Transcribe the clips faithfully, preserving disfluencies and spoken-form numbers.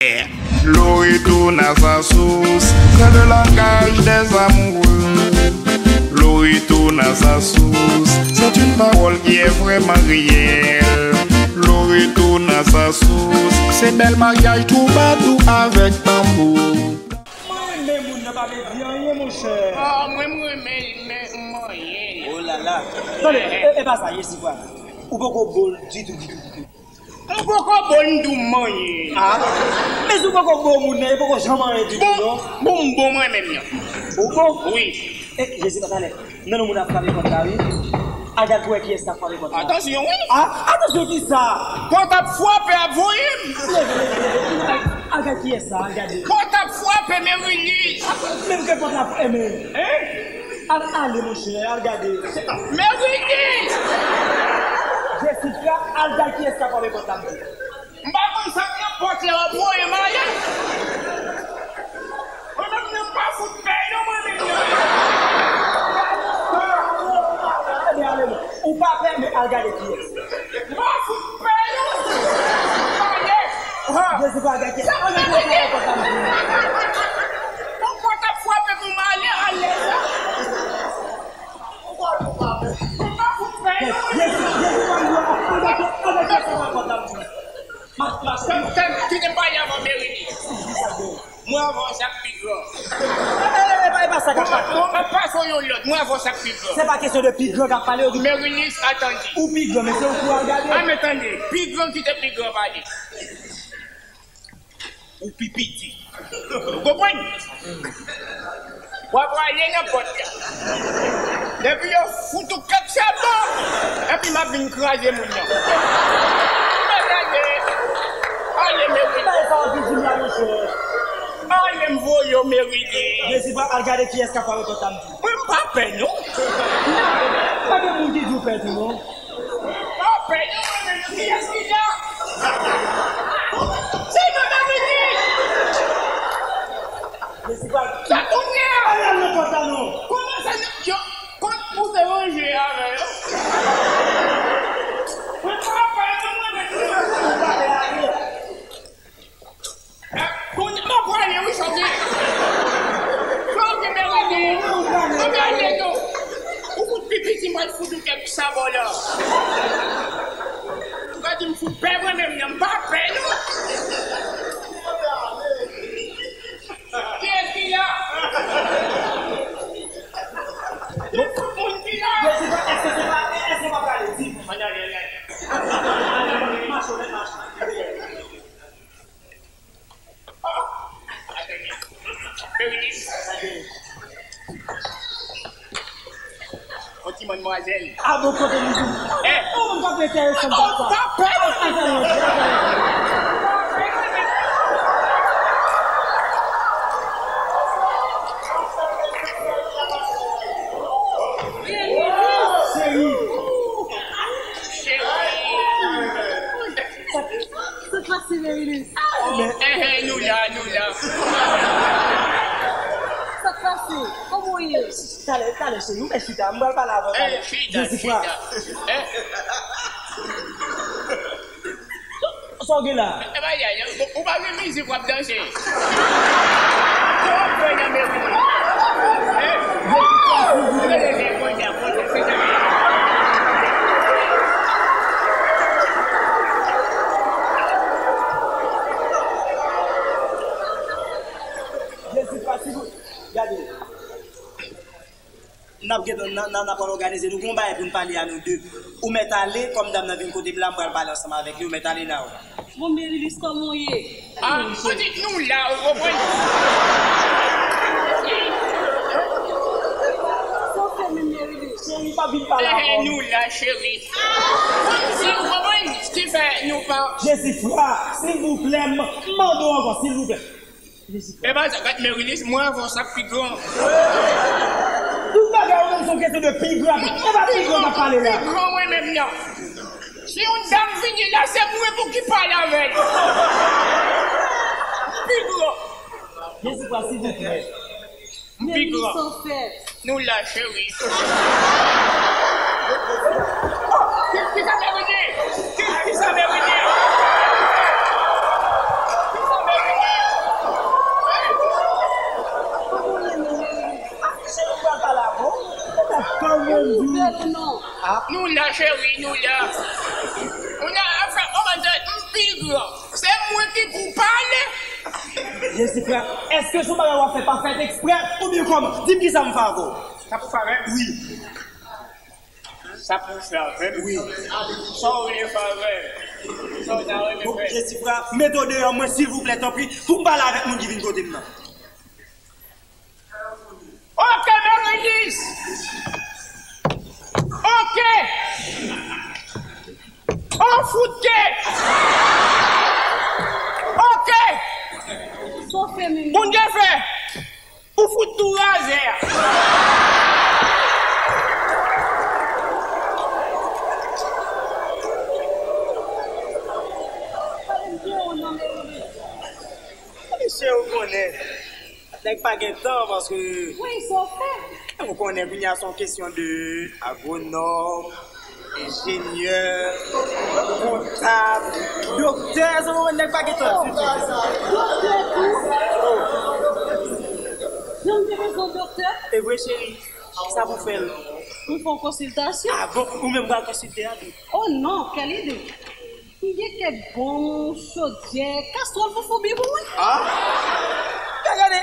L'eau retourne à sa source, c'est le langage des amoureux. L'eau retourne à sa source, c'est une parole qui est vraiment réelle. L'eau retourne à sa source, c'est bel mariage troubadour avec tambour. Mwen renmen moun nan pa vle di anyen, monchè. Ah, mwen, mwen renmen l, men m manyen l. Oh la la. Tande, e, e pa sa, Jesifra. Ou poko bo l ditou, ditou, ditou. M poko bo l, m di w m manyen l. Ah. Men si w poko bo moun nan, e poko janm anyen ditou, non? Bon, m bon mwen menm nan. Ou bon? Wi. E, Jesifra, talè. Nan, nan moun ap frape pòt la, wi. Al gad pou wè kiyès k ap frape pòt la. Atansyon, wi. Ah, atansyon kisa? Pòt ap frape ap voye m. Leve, leve, leve. Al, al gad kiyès sa, al gade. Pòt ap frape, Merilis. Menm ke pòt la fèmen. Hein? Al, ale, monchè, al gade. Merilis! Jesifra, al gad kiyès k ap frape pòt la, m di. M pa konn sa k nan pòt la, w ap voye m ale. Mwen menm, mwen pa fout pè non, mwen menm non. Ebyen, ale non. Ou pa pè, men al gade kiyès. M pa fout pè non. Ale. Ha. Jezi, pa gade. Sa mwen menm, mwen pa konn sa m di. Bon, pòt ap frape pou m ale, ale. Mwen pa fout pè non. Jezi, Jezi, pa gade. Al gade, al gade, sa mwen konn sa m di. Mas, mas, kite m pale avè w, Merilis. Mwen avè w, sa k pi gran. E, e, e, e pa sa k ap pale. Mwen, mwen, mwen pase w yon lòd. Mwen avè w, sa k pi gran. Se pa kesyon de pi gran k ap pale, ou di Merilis, atandi. Ou pi gran, men se ou pou al gade. A, men tande, pi gran kite pi gran pale. Ou pi piti. Ou konprann? W ap ale nan pòt la. Depi yo fout ou kèk sabò, epi m ap vin kraze moun nan. Mèt ale. Ale, Merilis. Bay sa w di di m la, monchè. Ale, m voye w, Merilis. Jezi, pa al gade kiyès k ap frape pòt la, m di. Mwen, m pa pè, non. Pa gen moun ki di w pè tou, non. Oh, pè, non, mwen menm, kiyès ki la? Se nou, Dominique! Sa tounen! Al nan pòt la, non. Kòman sa, yo, yo, kon, ou te ranje avè yo? Mwen pa pè, non, mwen menm. Kounye a m ap prale wi, Chòki. Chòki, men rete. Anben ale non. Ou fout pi piti, m pral fout ou kèk sabò la. Ou ka di m fout pè mwen menm nan, m pa pè non. Kiyès ki la? Tout moun ki la. Yo, se pa, èske se pa, èske se pa prale? Di. Ann ale, ann ale. Mache, mache. Merilis. On ti manmwazèl. A bon, kote li di? Eh. Oh, m pa pe enterese m papa. Papa. Cheri. Cheri. Sa k pase, Merilis? Enhen, nou la, nou la. Sa k pase? Kòman w ye? Talè, talè, cheri, ou mèt chita, m pral pale avè w talè. Eh, chita, chita. Eh? Sa w gen la? Eh, bagay, ou, ou pa gen mizik w ap danse? Sa w ap fè nan meri? Eh? Rele zen konsa, konsa, konsa. Jezi Kras, si nou, gade. N ap gentan, n a, n a, n a pral òganize. Nou gen yon bagay pou n pale a nou de. Ou mèt ale, kòm dam nan vin kote m la, m pral pale ansanm avèk li. Ou mèt ale, Nao. Bon, Merilis, kòman w ye? Ah, pitit nou la, ou konprann? Sa w fè menm, Merilis? Cheri, pa vin pale avè m. Eh, nou la, cheri. Kòmsi, ou konprann? Ki fè nou pa... Jezi Kras, silvouplè, m, m mande w ankò, silvouplè. E pa sa, gad Merilis, mwen avè w sa k pi gran. Tout bagay ou menm se yon kesyon de pi gran. E pa pi gran m ap pale la. Pi gran mwen menm nan. Si yon dam vini la, se mwen pou ki pale avè l. Pi gran. Jezi Kras, silvouplè. M pi gran. Merilis, sa w fè? Nou la, cheri. Ki, kisa Merilis? Ki, kisa Merilis? Kisa Merilis? Nou la, cheri, nou la. Nou la, anfen, oh my God, m pi gran. Se mwen ki pou pale. Jesifra, èske se yon bagay w ap fè pa fèt eksprè oubyen kòman? Di m kisa m fè avè w. Sa pou fè avè m? Wi. Sa pou fè avè m? Wi. Sa w vle fè avè m? Sa w ta renmen fè? Jesifra, mete w deyò mwen, silvouplè, tanpri, pou m pale avèk moun ki vin kote m nan. Ok, Merilis! Ok! On fout ke! Ok! Sa w fè menm? Moun dèfè! Ou fout tou razè a! Mesye, ou konnen. Nèg pa gen tan paske. Wi, sa w fè? Ou konnen kounye a se yon kesyon de agwonòm, enjenyè, kontab, doktè, sa w konprann, nèg pa gen tan ditou. Doktè tou? Janm te bezwen doktè? E vre, cheri, kisa pou fè l? Pou fè yon konsiltasyon. Ah bon, ou menm pral konsilte a tou? Oh non, kèl ide! M gen kèk bonm, chodyè, kastwòl pou foubi pou mwen. Ah? Gade,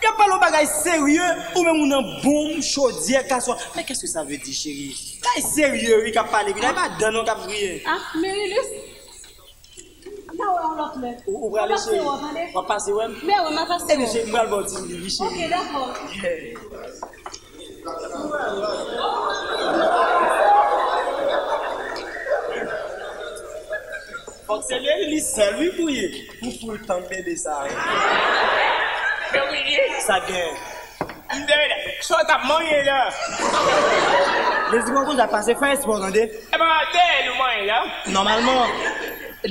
y ap pale yon bagay serye, ou menm ou nan bonm, chodyè, kastwòl. Mais qu'est-ce que ça veut dire, chérie? Bagay serye, wi, k ap pale, wi, la, e pa dan non k ap griyen. Ah, Merilis, n a wè yon lòt lè. Ou, ou prale, cheri? W ap pase wè m? Ben wi, m a pase wè w. Ebyen, cheri, m pral ba w ti liv, wi, cheri. Ok, dakò. Yeah. Fòk se Merilis sèl, wi, pou ye. Pou foul tank bebe sa a. Merilis! Sa gen? M dèyè la. Sa w t ap manyen la? Merilis, mwen konn sa pase, fè espò, tande. E pa dèyè l ou manyen la? Nòmalman,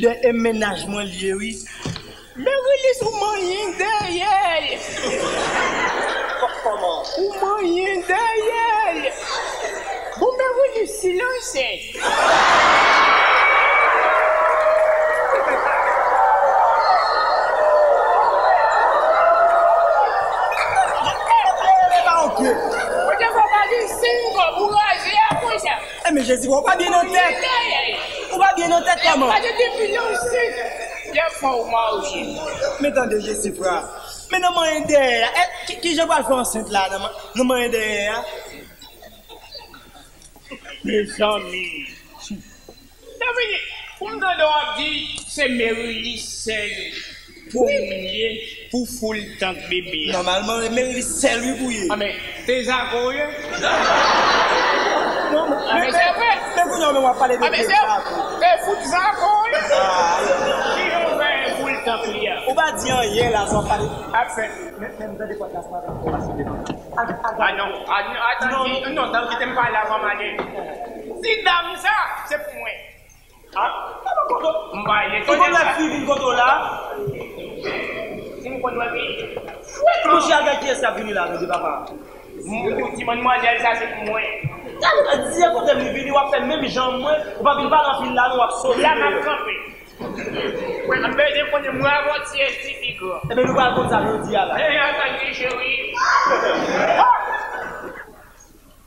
de e mennaj mwen l ye, wi. Merilis, ou manyen dèyè l. Kò-, kòman? Ou manyen dèyè l. Bon, Merilis, silanse. Ou te fè w pa gen senk kòb, ou raze a konsa. E men Jezi, ou pa byen nan tèt. Ou pa byen nan tèt kòman? Gade depi nan senk. Lè fò w marye. Men tande, Jesifra. Men nan manyen dèyè a. E, ki, ki jan pral fè ansent la nan man-, nan manyen dèyè a? Mezanmi. Sa vle di, pou m tande w ap di, se Merilis sèl pou m ye, pou foul tank bebe a. Nòmalman, e Merilis sèl wi pou ye. A, men, se zako w ye? Non, men, men, men kounye a menm w ap pale de zako. A, men se, se fout zako w ye. Ki jan w fè pou l tank li a? Ou pa di anyen la, sa w ap pale. Ap fè. Men, men, tande pòt la, se pa zako w pase devan. A, non, a, non, atann, non, non, non, kite m pale avan m ale. Ti dam sa, se pou mwen. Ah, m pa ale. Ou konn wè fi vin kote w la? Si m konn wè fi? Monchè, al gade kiyès k ap vini la, tande papa. M di w ti manmwazèl sa se pou mwen. Gade, di e kote m li vini, w ap fè menm jan mwen, ou pa vin pale anpil la non, w ap sove. La m ap kanpe. Mwen, m bezwen konnen mwen avè w kiyès ki pi gran. Ebyen, nou pral konn sa jodi a la. E, atann, cheri.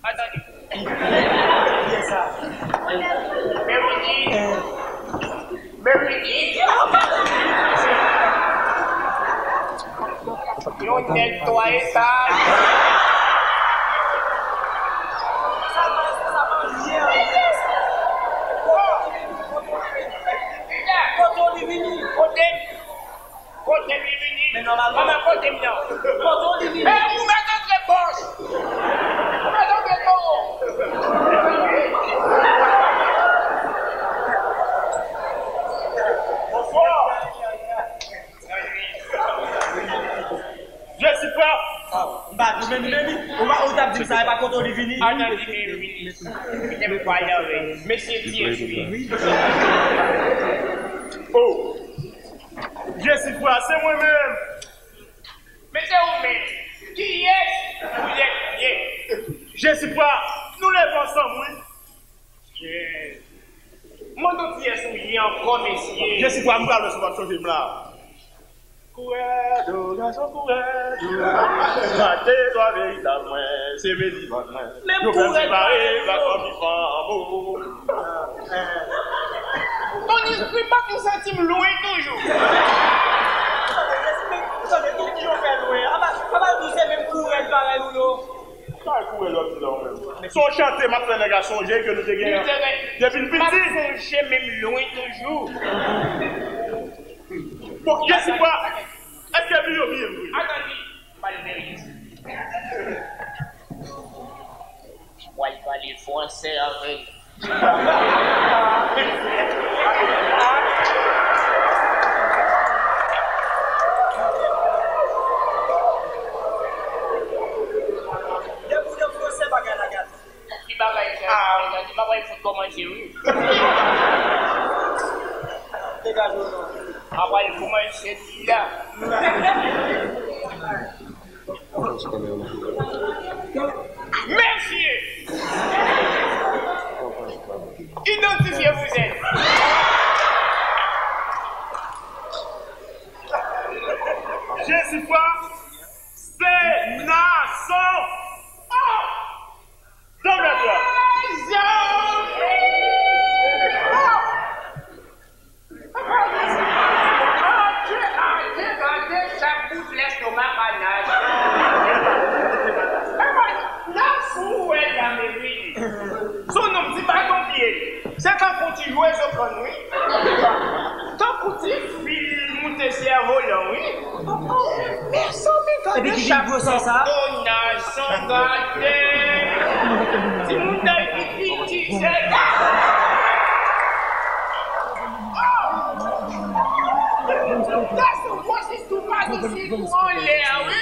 Atann. Kiyès sa? Mewini. Mewini. Yon nèg twa etaj. Kote w li vini? Kote m? Kote m li vini? Men nòmalman. Kòman kote m nan? Kote w li vini? E, ou mèt antre bòs! Ou mèt antre toro! Bonswa! Jesifra! Ah, m pa di w menm, menm, ou pa, ou t ap di m sa, e pa kote w li vini? Atann, li vini, vini. Kite m pale avè l. Mesye T S P. Oh! Jesifra, se mwen menm! Men se ou menm! Kiyès ou ye? Jesifra, nou leve ansanm, wi! Mande w kiyès ou ye ankò, mesye! Jesifra, m pral wè si w ap sonje m la. Kourè doga. Son kourèd, maten swa veritab mwen, se mezi vant mwen. Menm yo fè m kourèd separe, parèy pa yo. Kòm li fanm, oh, oh, oh. Ton espri pa m santi m lwen toujou. Tande, tande, ki jan w fè lwen? Apa, apa, nou se menm kourèd parèy ou yo. Sa kourèd w ap di la ou menm? Se yon chante m ap fè nèg la sonje ke nou te gen depi l piti. M ap sonje menm lwen toujou. Bon, Jesifwa, èske vi yo byen vre? Atann, m pral veye. M pral pale fransè avè l. Depi w nan fransè, bagay la gate. Ki bagay sa? Ah. Li pa pral fout kòmanse, wi. Degaje w non. Apral kòmanse li la. Mesye! Identifiez-vous êtes. Jesifwa, se Nason. Oh! Mezanmi! Adje, adje, adje, chak bout lestomak a Nason. Epa, Nason ou wè la, men wi. Son nonm ti baton pye. Se tankou ti jwe zokan, wi. Tankou ti fil moute sèvolan, wi. Mezanmi, gade chak foto Nason, gade. Timoun Dayiti piti, sèlman. Nason gwo sitou pa sitou anlè a, wi.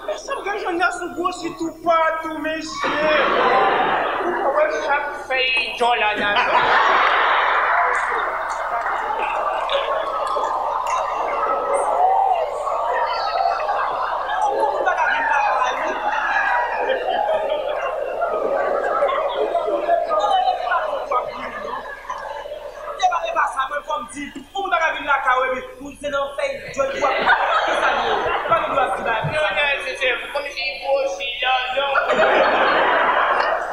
Mesye, gade jan Nason gwo sitou patou, mesye. Ou pa wè chak fèy djòl a Nason? E pa, e pa sa, mwen fò m di, pou moun ta ka vin lakay ou epi pou se nan fèy djòl pou ap pase sa li ye. Pa gen dwa ap di bagay konsa. Non, non, se, se kòmsi li gwosi la, non.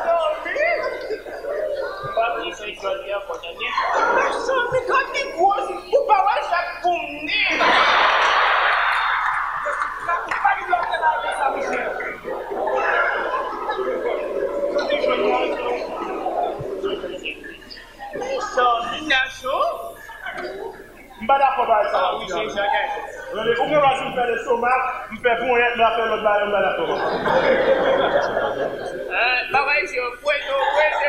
Non, wi. M pa vle fè djòl li ankò, tande. Mezanmi, gad li gwosi, ou pa wè chak pou m ni. Ou pa gen dwa ap fè bagay konsa, mesye. Mezanmi, Nason. M pa dakò bagay sa. Ah, wi, se jan, jan. Ou gen dwa di m fè lestomak, m fè ponyèt, m ap fè lòt bagay, m pa dakò. Ah, bagay se yo, kwete, kwete.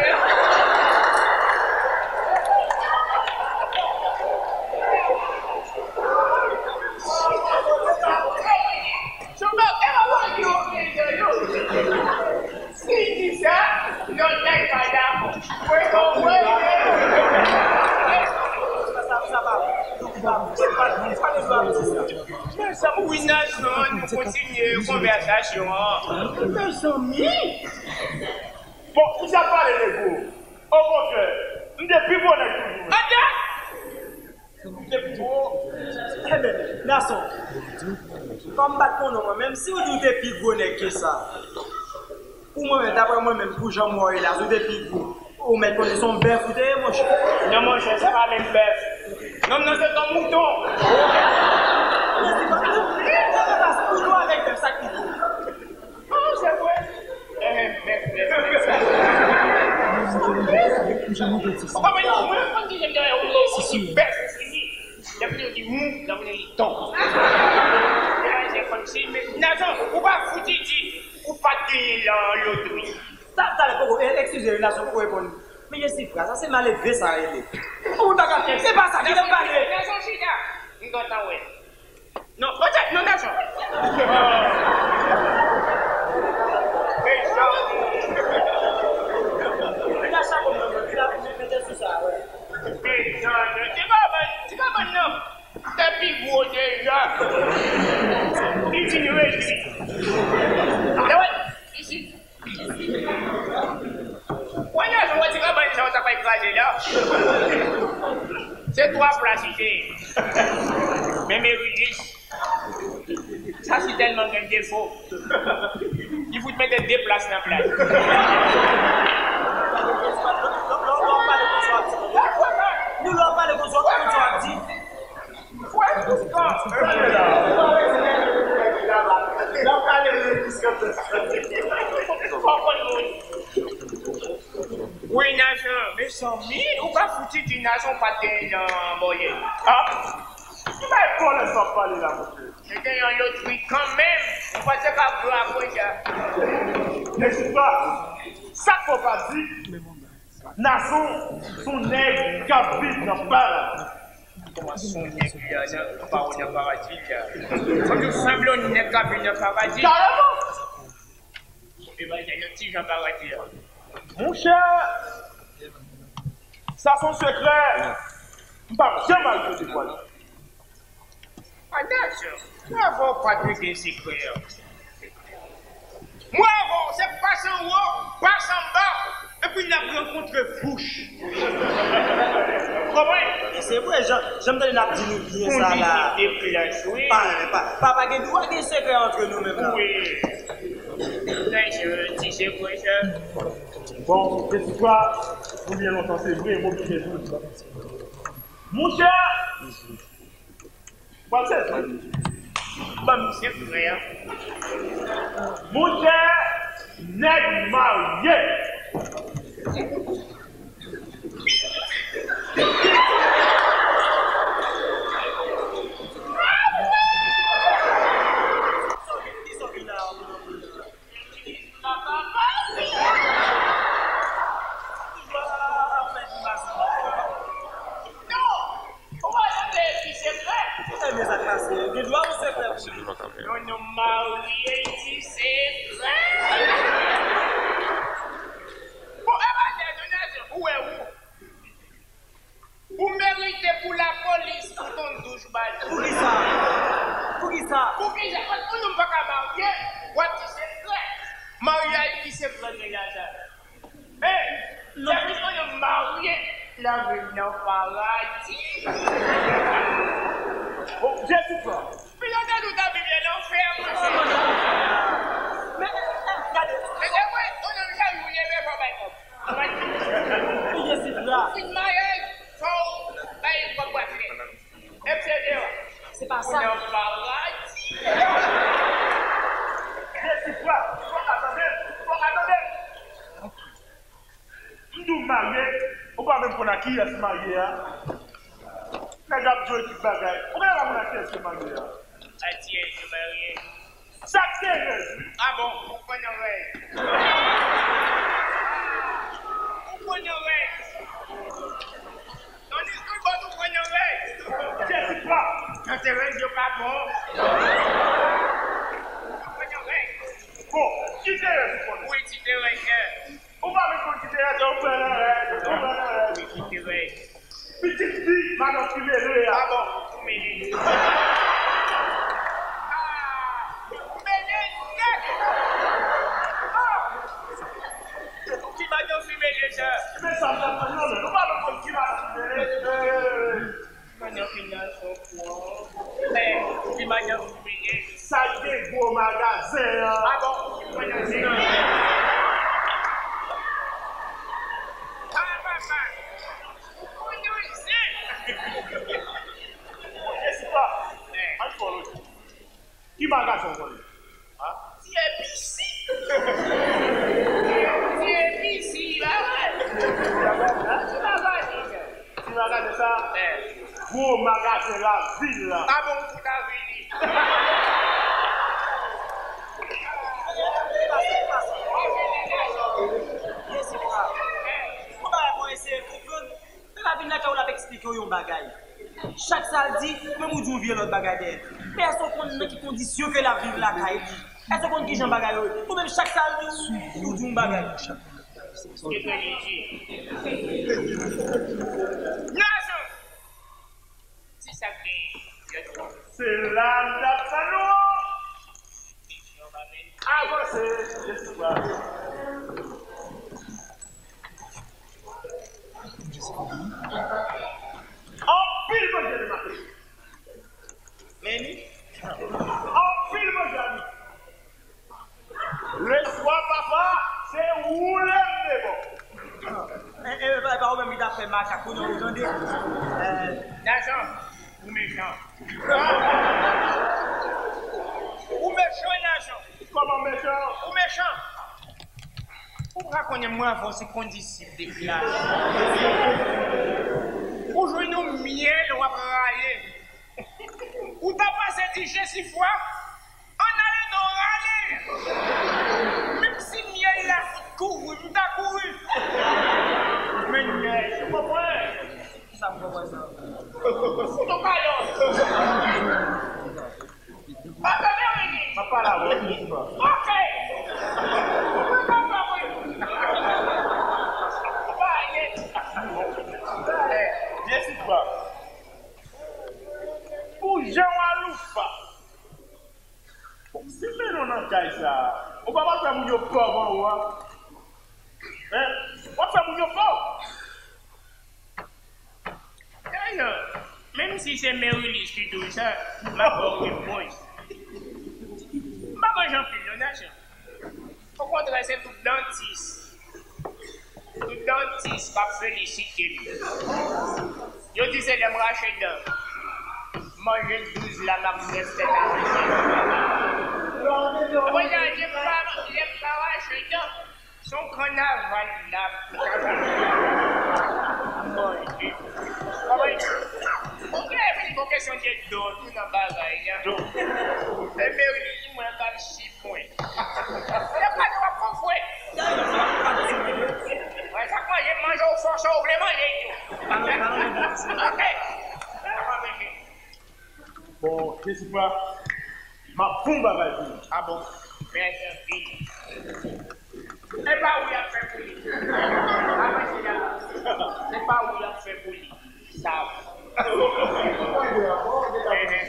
Chonba, e pa bagay yo, yo, yo. Si l di sa, lòt nèg pa dakò. Mwen konprann. Sa, sa pa, sa pa, sa pa, sa pa, sa pa, sa pa. Mezanmi, wi, Nason, nou kontinye konvèsasyon an. Mezanmi! Bon, ou sa pale de gwo. Okontrè, m te pi gwo nèg toujou. Atè! Ou te pi gwo. Enben, Nason, kòm m pa t konnen w, mwen menm, si w di w te pi gwo nèg ke sa, pou mwen menm, daprè mwen menm, pou jan m wè w ye la, si w te pi gwo, ou mèt konnen se yon bèf ou te ye, monchè. Non, monchè, se pa menm bèf. Non, non, se yon mouton. Mèsi, papa. Ou konprann, mwen konn ki jan m te wè w, ou se bèf ou fini. Lè vini ou di mou, lè vini li ton. Nason, ou pa fouti di ou pa t genyen lan lotri. Talè poko, eskize, Nason poko reponn. Men Jesifwa, sa se maledve sa rele. Ou ta ka, se pa sa, kite m pale. Nason chita. M kontan wè. Non, oke, non, Nason. Mezanmi. Mete sa kòm nan mwen, mete sou sa, wè. Mezanmi, ti kabann, ti kabann nan te pi gwo deja. Li fin redi. Isi. Wè, Nason, wè ti kabann sa w ta pral kraze la. Se twa plas li te ye. Men meri lis. Tèlman gen defo. Li fout mete de plas nan plas. Nou lè w pale konsa, w ap di. Fò konn moun. Wi, Nason, mezanmi, ou pa fouti di Nason pa t genyen nan bòyè. Ah! Ki bagay kòlè sa w ap pale la, monchè? Se te yon lotri kanmenm. Ou panse k ap dwe apre sa? Mesye, sa k fè w pa di Nason se yon nèg k ap viv nan paradi? Kòman se yon nèg ki nan, pa w nan paradi la? Fò nou sanble yon nèg k ap viv nan paradi. Kareman! E bay yon ti jan paradi la. Monchè, sa se yon sekrè m p ap janm al kote pwal. Atensyon, mwen avè w pa dwe gen sekrè. Mwen avè w se pase anwo, pase anba, epi n ap rankontre fouch. Konprann? E se vre, jan, jan m tande n ap di nou byen sa la. Pou li te plas, wi. Pa, pa, pa, pa gen dwa gen sekrè antre nou menm la. Wi. Nan yon ti sekrè sa. Bon, se istwa pou byen lontan, se vre, m oblije di w. Monchè! Pral sezi. Ban m sekrè a. Monchè, nèg marye. Yon nonm marye ki sekrè. Bon, e pa tèt ou nan je, ou wè ou. Ou merite pou lapolis fout on douch ba li. Poukisa? Poukisa? Poukisa? Paske yon nonm pa ka marye, w ap di sekrè. Maryaj ki sekrè nan lajan? Hey! Depi yon nonm marye, l ap viv nan paradi. Bon, Jezi pran. Pilote nou ta viv nan lanfè, monchè. Men, gade. E se vre, yon nonm chak jou leve fò bay kòb. Li gen sik la. Fin maryaj, fò w bay kòb braslè, etsetera. Se pa sa. Ou nan paradi. Jezi pran. Fò w ka tande. Fò w ka tande. M di w marye, ou pa menm konn a kiyès marye a. Nèg ap jwe tout bagay. Ou genlè pa konn a kiyès yo marye a. A kiyès yo marye? Sa k Terèz, wi. A bon, ou pran nan rèz. Ou pran nan rèz. Nan Niskoubòt ou pran nan rèz. Jezi pran. Nan Terèz yo pa bon. Ou pran nan rèz. Bon, ki Terèz ou konnen? Wi, ti Terèz. Ou pa menm konn ki Terèz, ou pran nan rèz, ou pran nan rèz. Wi, ki Terèz. Pitit fi madan Fimele a. A bon, Fimele. Ah, Fimele nèt. Ah. Ki madan Fimele sa? Men sa m t ap tann nan men, ou pa menm konn ki madan Fimele. Madan Fimele se yon pwòp. Men, ki madan Fimele? Sa k gen gwo magazen an. A bon, ki madan Fimele? Ah, papa. Ou nan zen. Jezi pran. An fò lòt. Ki magazen w konnen? Ti episi. Ti episi, ba wè. Ti magazen sa. Ti magazen sa. Gwo magazen lavil la. A bon, ou fout avili. Jezi pran. Ou pa wè mwen eseye konprann. Lè l ap vin lakay ou, l ap eksplike w yon bagay. Chak sa l di, ou menm ou di yon vye lòt bagay dèyè. Men èske w konn nan ki kondisyon ke l ap viv lakay li? Èske w konn kijan bagay yo ye? Ou menm chak sa l di w, ou di yon bagay. Lajan! Se sa k genyen. Se la m t ap tann ou. Avanse, Jezi pran. Anpil manje de maten. Men ni. Anpil manje a midi. Mwen avè w se kondisip depi la. Ou jwenn yon myèl w ap rale. Ou ta pase di Jesifwa, ann ale non rale l. Menm si myèl la fout kouri, m ta kouri. Men myèl, ou konprann? Sa m konprann sa. Fout yon kalòt. Papa Mary. Papa la, wi. Ok. Wi, papa, wi. Pale. Jesifwa. Pou jan w aloufa. Bon, si m mennen w nan kay sa a, ou pa pral fè moun yo pòv anwo a? Hein? W ap fè moun yo pòv. Dayè, menm si se Merilis ki di w sa, m ap ba w repons. M pa manje anpil non, Najan. Okontrè, se tout dantis. Tout dantis k ap felisite m. Yo di se lè m rache dan. Manje douz lam ak nèf tèt aranje. Apre sa, lè m pa, lè m pa rache dan, se yon kannaval la. Manje. Kòman, ok, epi gon kesyon de do tou nan bagay la. E Merilis di mwen k ap si mwen. Lè w gade w ap konfwe. Mwen sa k manje, m manje w fòse w vle manje tou. Ok. Bon, Jesifwa, m ap fè yon bagay pou ou. Ah bon? Mèsi anpil. E pa ou y ap fè pou li. Avanse la. Se pa ou y ap fè pou li. Sa. Enhen.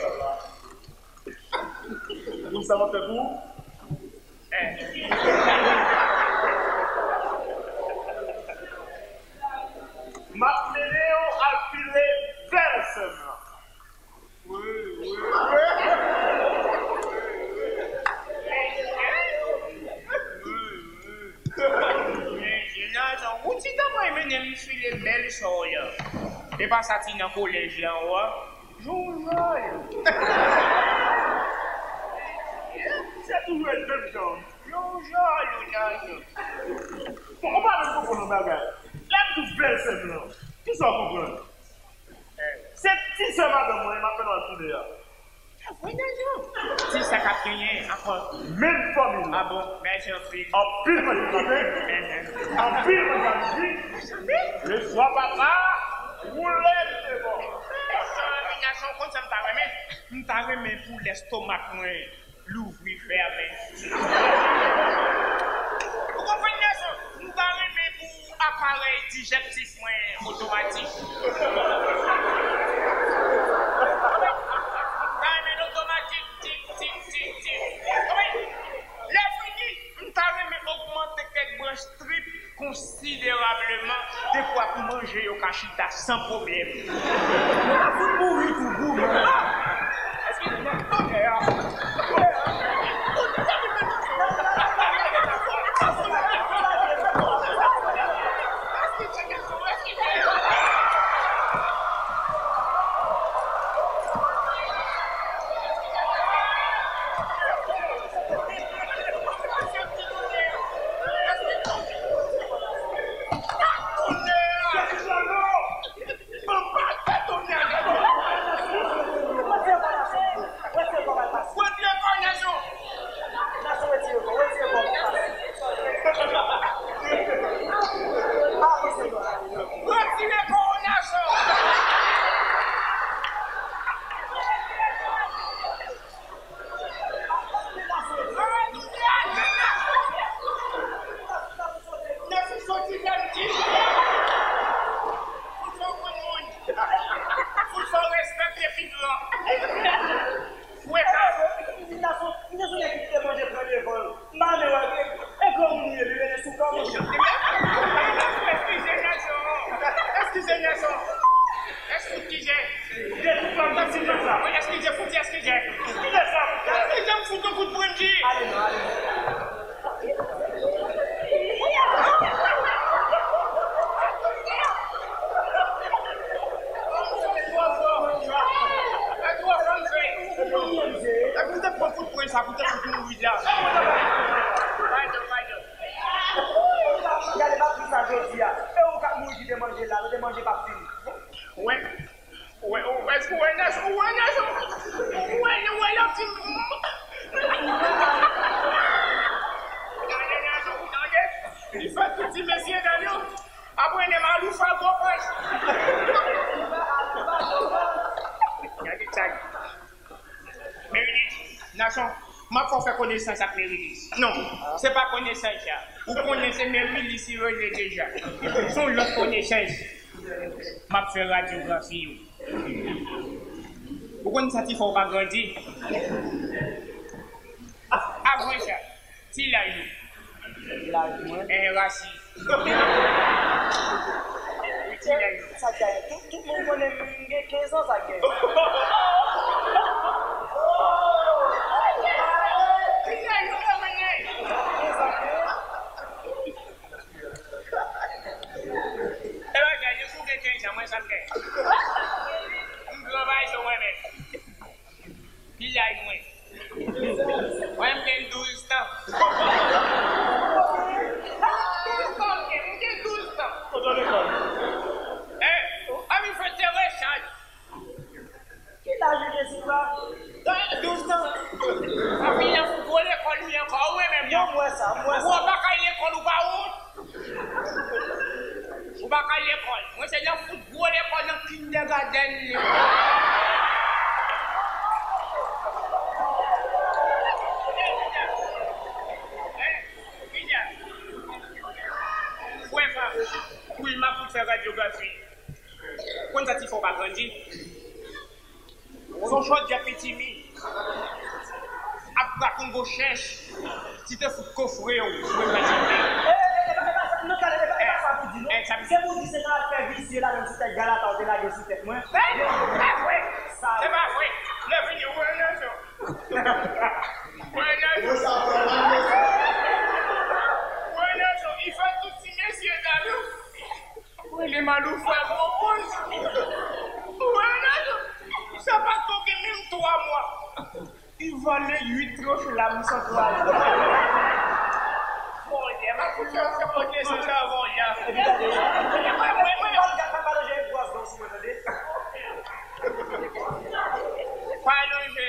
Ou konn sa m ap fè pou ou? Eh. M ap mennen w al pile bèl sè m nan. Wi, wi. Wi, wi. Ou ti ta pral mennen m file bèl sè w la. E pa sa ti nan kolèj la, w a. Yon jòl. Se toujou ret menm jan. Yon jòl ou nan jan. Bon, ou pa menm konprann yon bagay. Lè m di w bèl sè m nan, kisa w konprann? Se ti sè madanm mwen, m ap mennen w al pile a. Sa vre, Najan? Ti sè k ap genyen ankò. Menm fanmi nou. Ah bon, mèsi anpil. Anpil manje maten, anpil manje midi. Leswa papa, woule l devan. Najan, ou konn sa m ta renmen? M ta renmen pou lèstomak mwen louvri fèmen. Ou konprann, Najan? M ta renmen pou aparèy dijèktif mwen otomatik. M ta renmen l otomatik, tik, tik, tik, tik. Lè fini, m ta renmen ogmante kèk branch trip konsiderableman, dekwa pou manje yo ka chita san pwoblèm. Ou ta fout mouri tou, goumen. Èske tonè a? Retire kò w, Najan! Nèf soti samdi. Fout fè w konn moun. Fout fè w respekte pi gran. Fwe sa. M te sou nèg ki te manje pran devan l. M pa vle wè l. E granmoun li ye, li rele sou kò, monchè. Eskize, Nèson. Eskize, Nèson. Eskize. Wi, eskize, fouti eskize. Eskize sa. Eskize, m fout yon kout pwennji. Ale non, ale non. Epi w te pran kout pwen sa pou te fout mouri la. Padon, padon. Nasyon, m ap fè w fè konesans ak Merilis. Non, se pa konesans sa. Ou konnen se Merilis li rele deja. Se yon lòt konesans. M ap fè radyografi w. Ou konn sa ki fè w pa grandi? Apre sa, ti laj ou. Laj mwen? Enrasin. Wi, ti laj ou. Sa k genyen? Tout, tout moun konnen m gen kenz an, sa k genyen? Ti laj ou, mwen, mwen, mwen. Kenz an, kenz an. E bagay, depi w gen kenz an, mwen sa m gen. M gran bay sou mwen menm. Ki laj mwen? Mwen, m gen douz tan. Douz tan m gen, m gen douz tan. Kote w lekòl? Hein? Ann fè te rechaj. Ki laj ou gen, Silva? Douz tan. Papi, nan fout gwo lekòl li ankò, ou renmen m nan. Non, m wè sa, m wè sa. Ou pa ka lekòl, ou pa wont? Ou pa ka lekòl. Mwen se nan fout gwo lekòl nan kindergarten li. Hein? Kidja? Frè pa. Wi, m ap fout fè radyografi. Konn sa ti fè w pa grandi? Se yon chodyè pitimi. Ak baton gochèch. Ti te fout kofre w. Mwen pa ti te. Eh, eh, eh, e pa, e pa sa, non, tande, e pa, e pa sa pou di, non. Eh, sa pou di. Se pou di se nan afè visye ladann sou tèt galata w te lage sou tèt mwen. Eh, pa vre. Sa. Se pa vre. Lè vini, ou wè rezon. Ou wè rezon. Ou wè rezon. Li fè tout ti mesye sa, non. Rele Malou fè pwopoz. Ou wè rezon. Sa pa t gen menm twa mwa. Li vale uit tranch lam san twa mwa. Bondye, m ap fout fè w fè konesans avan w la. Epi gade, mwen, mwen, mwen. Pa, pa, pa lonje bwòs dan w sou mwen, tande? Pa lonje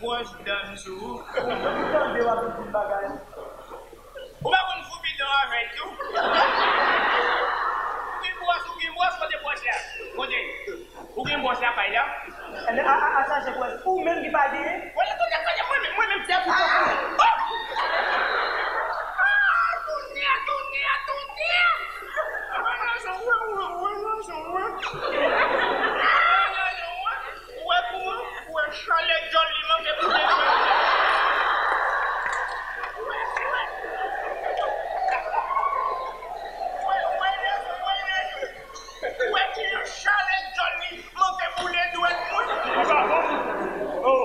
bwòs dan m sou ou. Ou tande w ap di m bagay. Ou pa konn fou bidon avè l tou? Ou gen bwòs, ou gen bwòs, kote bwòs la? Kote? Ou gen bwòs lakay la? Enben, a, a, a chache bwòs. Ou menm ki pa genyen? Wè, kote, kote, mwen menm, mwen menm, se pou. Ah! Ah, tounen, tounen, tounen! Wè, wè, wè, wè, wè, wè. Ou wè kouman? Ou wè chalè djòl li manke pou desann. Ou wè, ou wè. Ou wè, ou wè, ou wè, ou wè, ou wè. Ou wè kijan chalè djòl li manke boule dwèt mwen. Li pa bon. Oh,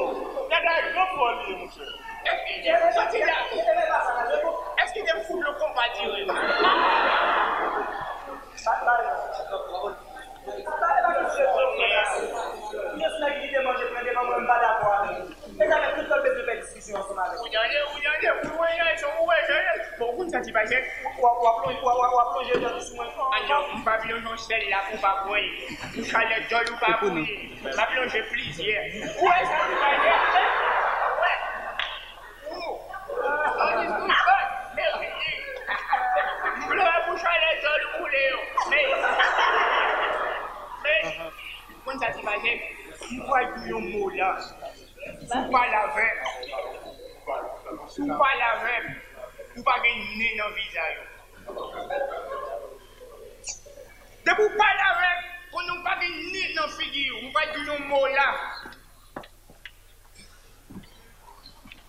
gade gran fò li ye, monchè. Eskize, soti la. Eskize, m fout lo konpa dire. Ou tande, ou tande, ou wè jan, ou wè jan. Bon, ou konn sa ki pase? W ap, w ap, w ap, w ap, w ap lonje djòl sou mwen. Ah non, m p ap lonje yon sèl la pou w pa pran. Pou chalè djòl ou pa pou li. M ap lonje plizyè. Ou wè sa ki pase? Ou wè? Ou. Mèsi. M vle wè pou chalè djòl ou boule yo. Men, men, ou konn sa ki pase? M pral di w yon mo la. Si w pale avè m, si w pale avè m, ou pa gen nen nan vizaj ou. Depi w pale avè m, konnen w pa gen nen nan figi w. M pral di w yon mo la.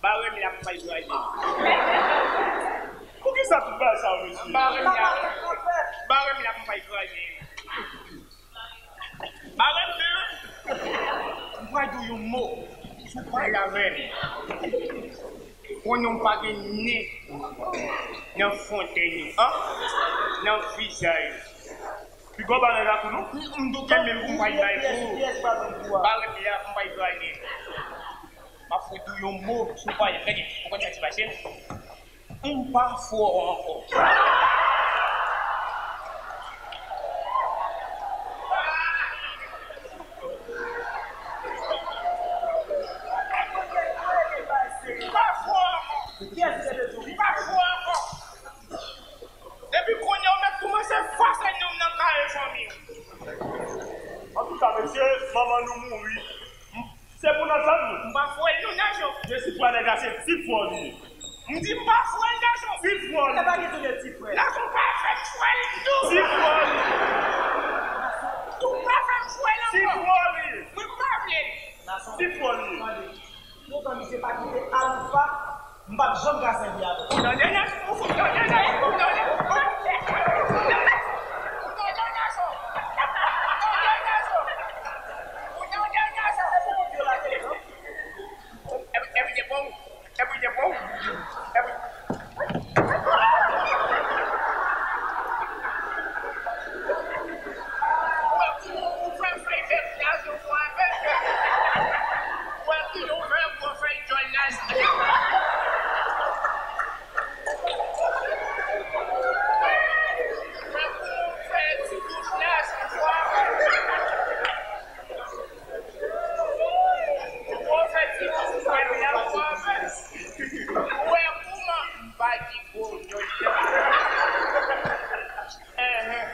Bare m la, m pral kraze. Poukisa tout bagay sa yo, mesye? Bare m la, bare m la, m pral kraze. Bare m la. M pral di w yon mo. Si w pale avè m, konnen w pa gen nen nan fontenn ou, an? Nan vizaj ou. Pi gwo bagay la tou, non? M doute menm pou m pral bay pou ou. Bare m la, m pral kraze. M ap fout di w yon mo, si w pale, gade, ou konn sa ki pase? M pa fè w ankò. M pa fè w ankò. M pa fè w ankò. Depi kounye a, ou mèt kòmanse fase nonm nan kare fanmi w. Antouka, mesye, manman nou mouri. Se pou n ap tann nou. M pa fè w nan nasyon. Jesifwa, nèg la se ti frè w li ye. M di m pa frè l, gason. Ti frè w li ye. Sa pa gen tou de ti frè. Gason pa fè m frè l ditou. Ti frè w li ye. Ou pa fè m frè l ankò. Ti frè w li ye. Mwen pa vle l. Ti frè w li ye. Lontan misye pa kite Aloufa, m p ap janm ka sèvi avè l. Ou tande, gason? Ou fout tande, gason? Ou tande, gason? Ou tande, gason? Ou tande, gason? Ou tande, gason? Epi, epi, te bon. Epi, te bon. Epi. Ou wè kouman ou fè fèy vèt la sou mwen, men. Ou wè kouman ou fè gwo fèy jòn la sou mwen. Ou wè kouman ou fè ti bouch la sou mwen. Ou wè kouman ou fè ti bouch mwen la sou mwen. Ou wè kouman m pa di gwo jòn la. Enhen.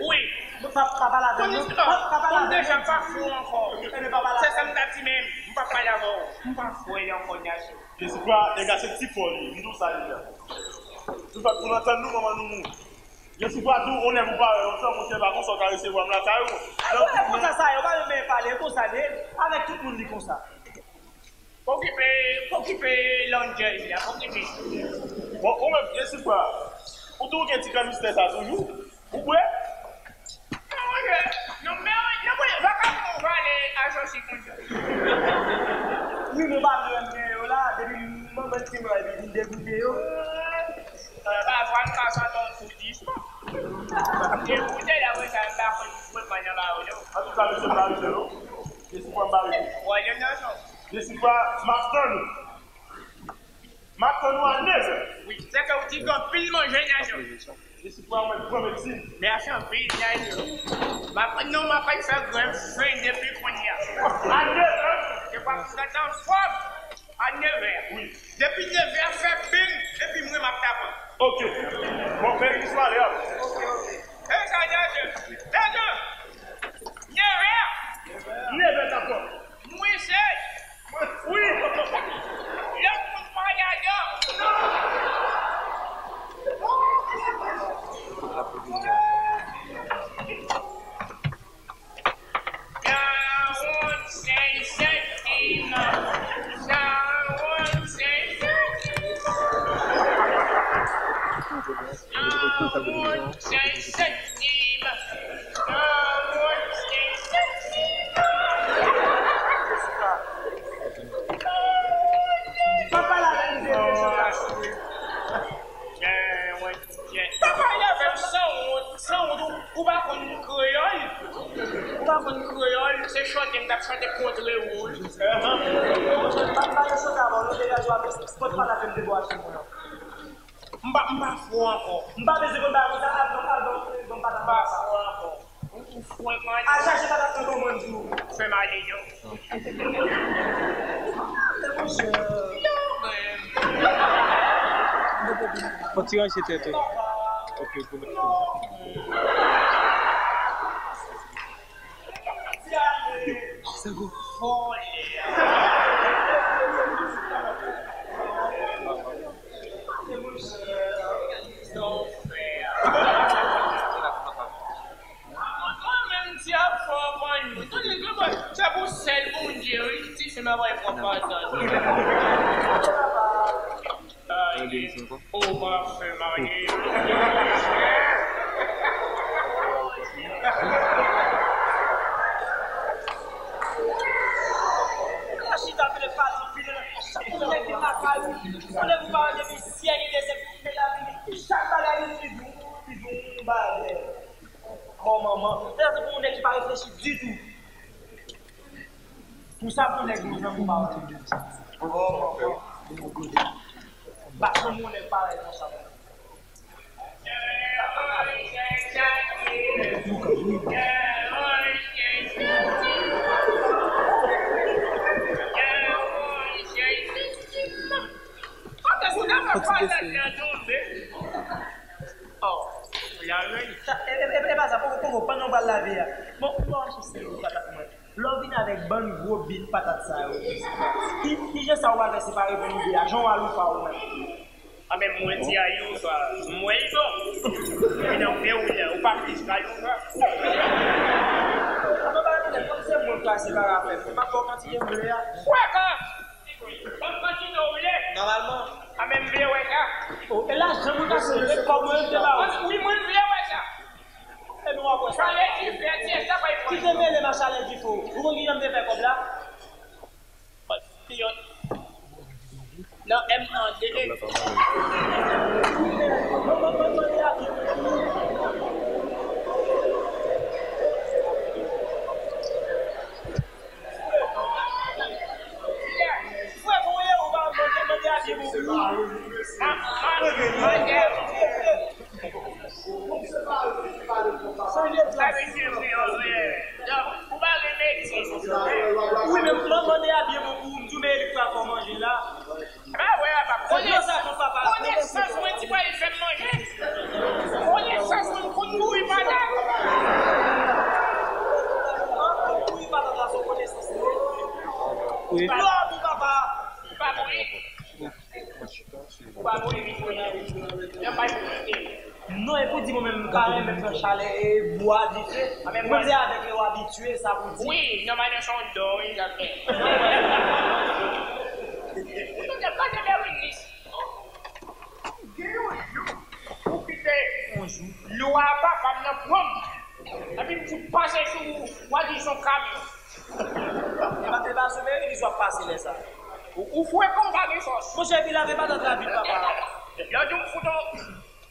Wi. Pa, pa pale avè m, non. Pa, pa pale avè m, non. Deja pa fou ankò. Ebyen, pa pale avè m. Se sa m ta di menm. M p ap pale avè w. M pa fou ankò, gason. Jesifwa, nèg la se ti frè w li ye. M di w sa deja. Tout fèt pou n antann nou, manman nou mouri. Jesifwa tou, on nèg ou pa wè lontan, monchè, pa konsa w ka resevwa m lakay ou. Ou wè konsa sa ye, ou pa menm pale, konsa l ye. Avèk tout moun li konsa. Okipe, okipe landjèl li a, okipe. Bon, ou menm, Jesifwa, ou tou gen ti kanistè sa toujou? Ou bwè? Non, monchè, non, men, non, men, vakabon ou pale a Jòsi konsa. Wi, men pa vle wè m gen yo la, depi m manman ti mwen epi vin degoute yo. Euh, pafwa, m ka santi yon kou disman. Degoute, la, wè sa, m pa konn frekant nan ba yo, non. Antouka, mesye, m pa rete, non. Jesifwa, m pa rete. Wè, non, non. Jesifwa, m ap tann ou. M ap tann ou a nevè. Wi, se ke w di gen anpil manje, gason. Jesifwa, mwen pran medsin. Mèsi anpil, gason. M ap, non, m ap fè grèv fen depi kounye a. A nevè? Se pa pou w anfòm. A nevè. Wi. Depi nevè, fè bing, epi mwen, m ap tape. Ok. Bon, men ki swa lè a. E sa, gason. Gason. Nevè. Nevè, dakò. Mwen se. Wi. Lòt moun pa gadò. Sa wont se sèt dimanch. Sa wont se sèt dimanch. Sa wont se sèt dimanch. Pa pale avè m, se mechan gason. Pa pale avè m sanwont, sanwont, ou, ou pa konn kreyòl? Ou pa konn kreyòl? Se chante m t ap chante kontre ou wi. Pa, pa pale chante avè w non, degaje w avè m, pot pale avè m de bò a timoun nan. M pa, m pa fou ankò. M pa bezwen konn bagay konsa, al ban, al ban, ban patat. M pa fou ankò. Ou, ou fou ankò. Al chache patat nan gòmòn di w. Fè m ale non. E monchè. Non, men. Fò ti rache tèt ou. Ok, pou mèt. Sa gwo. Mwen menm ti ap fè anprann nou. Tande, se pou sèl Bondye wi, ti fi m ap pran pazan. Ou pa fè marye. Chita vle pale anpil. Chak moun nèg gen lakay ou. Moun nèg ou pa wè depi syèk e dezèk pou fè lavi. Chak bagay li di yon, li di yon bagay. Kò manman. Se pou yon nèg ki pa reflechi ditou. Pou sa pou nèg nou janm pa wè. Kò manman. Ba kòm yon nèg parèy konsa. Kote sou nan fè patat nan tonbe? Oh, la veni. Sa, e, e, e, e pa sa, poko, poko, pandan w pral lave a. Bon, ou pa achte sèl ou patat mwen. Lè w vin avèk Bann gwo bit patat sa yo. Ki, ki jan sa w pral fè separe pou nou de a? Jan w aloufa ou menm. A men mwen di a yon swa, mwen li bon. Epi nan vle ou la, ou pa plis ka yon swa. Avan ba tande, kòm se mwen k pral separe afè, m ap fè w kantite m vle a. Wè ka! Ban m kantite w vle. Nòmalman. A men m vle wè ka. O, e lajan mwen ka se kòb mwen te ba ou. Wi, mwen vle wè ka. Epi w ap wè sa. Chalè dife, ti sa pa. Ki te mele m a chalè dife w? Ou konn ki jan m te fè kòb la? Nan M an de e. Frè, bon, e, ou pa mande, mande a Bib ou. Sa vle di, ou pa renmen ti. Wi, men m mande a byen bon pou ou, m di w, men li pral fè w manje la. Ba wè, papa. Konesans mwen ti pral fè m manje. Konesans mwen konn kouri patat. Kouri patat la, se konesans mwen. Wi. Glwa pou papa. Pa mouri. Ou pa mouri vit, mwen. Nan bay pou kite. Non, e pou di mwen menm, m ka renmen fè chalè e bwa dife. Mwen se avèk yo abitye, sa pou di. Wi, nòmal nan son do, wi, sa fè. Ou tande, tande Berenice. Gen yon jou, ou kite yon jou, lwa papa m nan pran m. Epi m fout pase sou ou, w a di son kamyon. E pa, e pa sou Berenice w ap pase lè sa. Ou, ou frekan, ou pa gen fòs. Monchè, epi lave patat la vit, papa. Lòt jou, m fout on,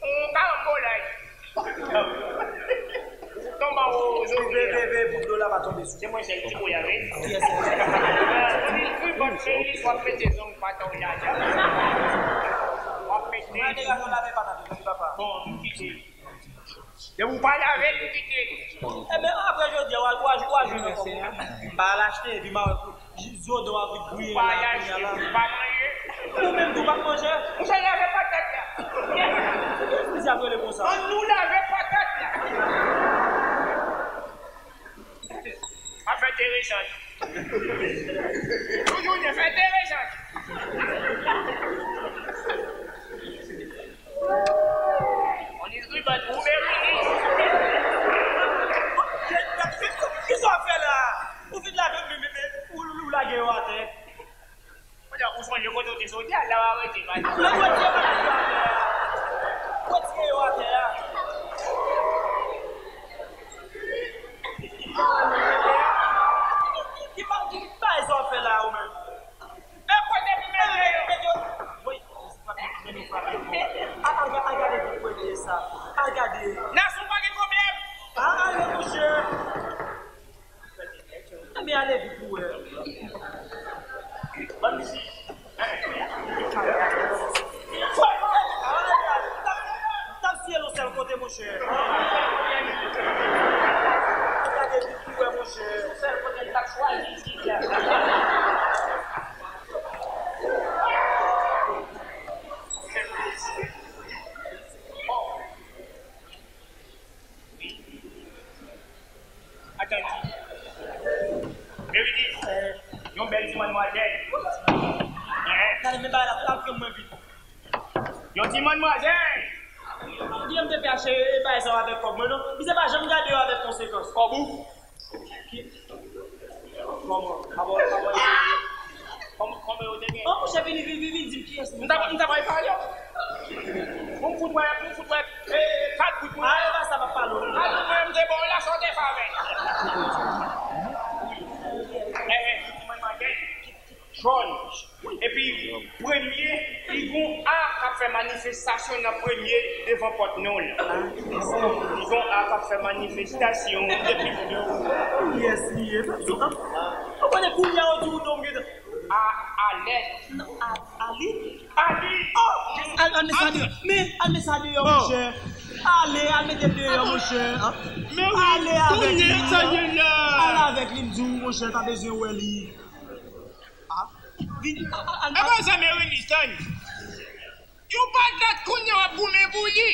on karanbolay. Tonbe o zòrye. Veye, veye, veye pou dlo la pa tonbe sou. Se mwen sèl ki pou lave. Yes. Li, li, li, w ap mete zong pa tonbe la. W ap mete. Mwen te ka konn lave patat, wi, papa. Bon, m kite. Depi w pa lave l, m kite l. Ebyen, apre jodi a, w a, w a, w a jwenn ankò. M pa al achte, epi m a wè kou, zo do a vin griye la, kounye a la. Ou pa al achte, ou pa manje. Ou menm tou pa manje. Ou sa lave patat la. Kiyès misye ap rele konsa? Ann nou lave patat la. Ap fè enteresan. Toujou gen fè enteresan. On is good, but who very rich? Kisa w ap fè la? Ou fin lave, men, men, men, ou, ou lage yo atè. Ou sonje kote w te soti a, la w a rete, pa di. Retire yo atè a. Retire yo atè a. Ki, ki, ki bagay sa w ap fè la, ou menm? E kote pou mete yo? Woy, frape, frape, frape. Al, al, al gade vit pou ete sa. Al gade. Nason pa gen pwoblèm. A, ale, monchè. Ebyen, ale vit pou wè. Bann misi. Tap siye l yon sèl kote, monchè. Gade vit pou wè, monchè. Sèl kote l t ap chwazi, ti la. Atann. Meri di, yon bèl ti madmwazèl. Gade, men bagay la, l ap pran mwen vit. Yon ti madmwazèl. Li menm te fè achte bagay sa yo avèk kòb mwen, non. Misye pa janm gade yo avèk konsekans. Kòb ou? Ki? Kòman? Kòman, kòman yo te gen? An, monchè, vini, vini, vini, vini, di m kiyès li. M ta, m ta pral pale w. Pou m fout wè, pou m fout wè, e, kat bout mwen. A, e pa sa m ap pale w. Kat bout mwen, m te ba w la, sa w te fè avè l. E, e, mwen mande. Jòn. Epi, premye, li gon A k ap fè manifestasyon nan premye devan pòt non l. Li gon A k ap fè manifestasyon depi. Yes, li ye. Ou konnen kounye a yo di w non m gentan. A, alè. Non, a, Ali. Ali. Oh, al, al met sa deyò. Men, al met sa deyò, monchè. Ale, al mete l deyò, monchè. Ale avèk li. Al avèk li, m di w, monchè, pa bezwen wè li. Ah, vin, a, a, a, e konsa, Merilis, tann. Yon patat kounye a w ap goumen pou li.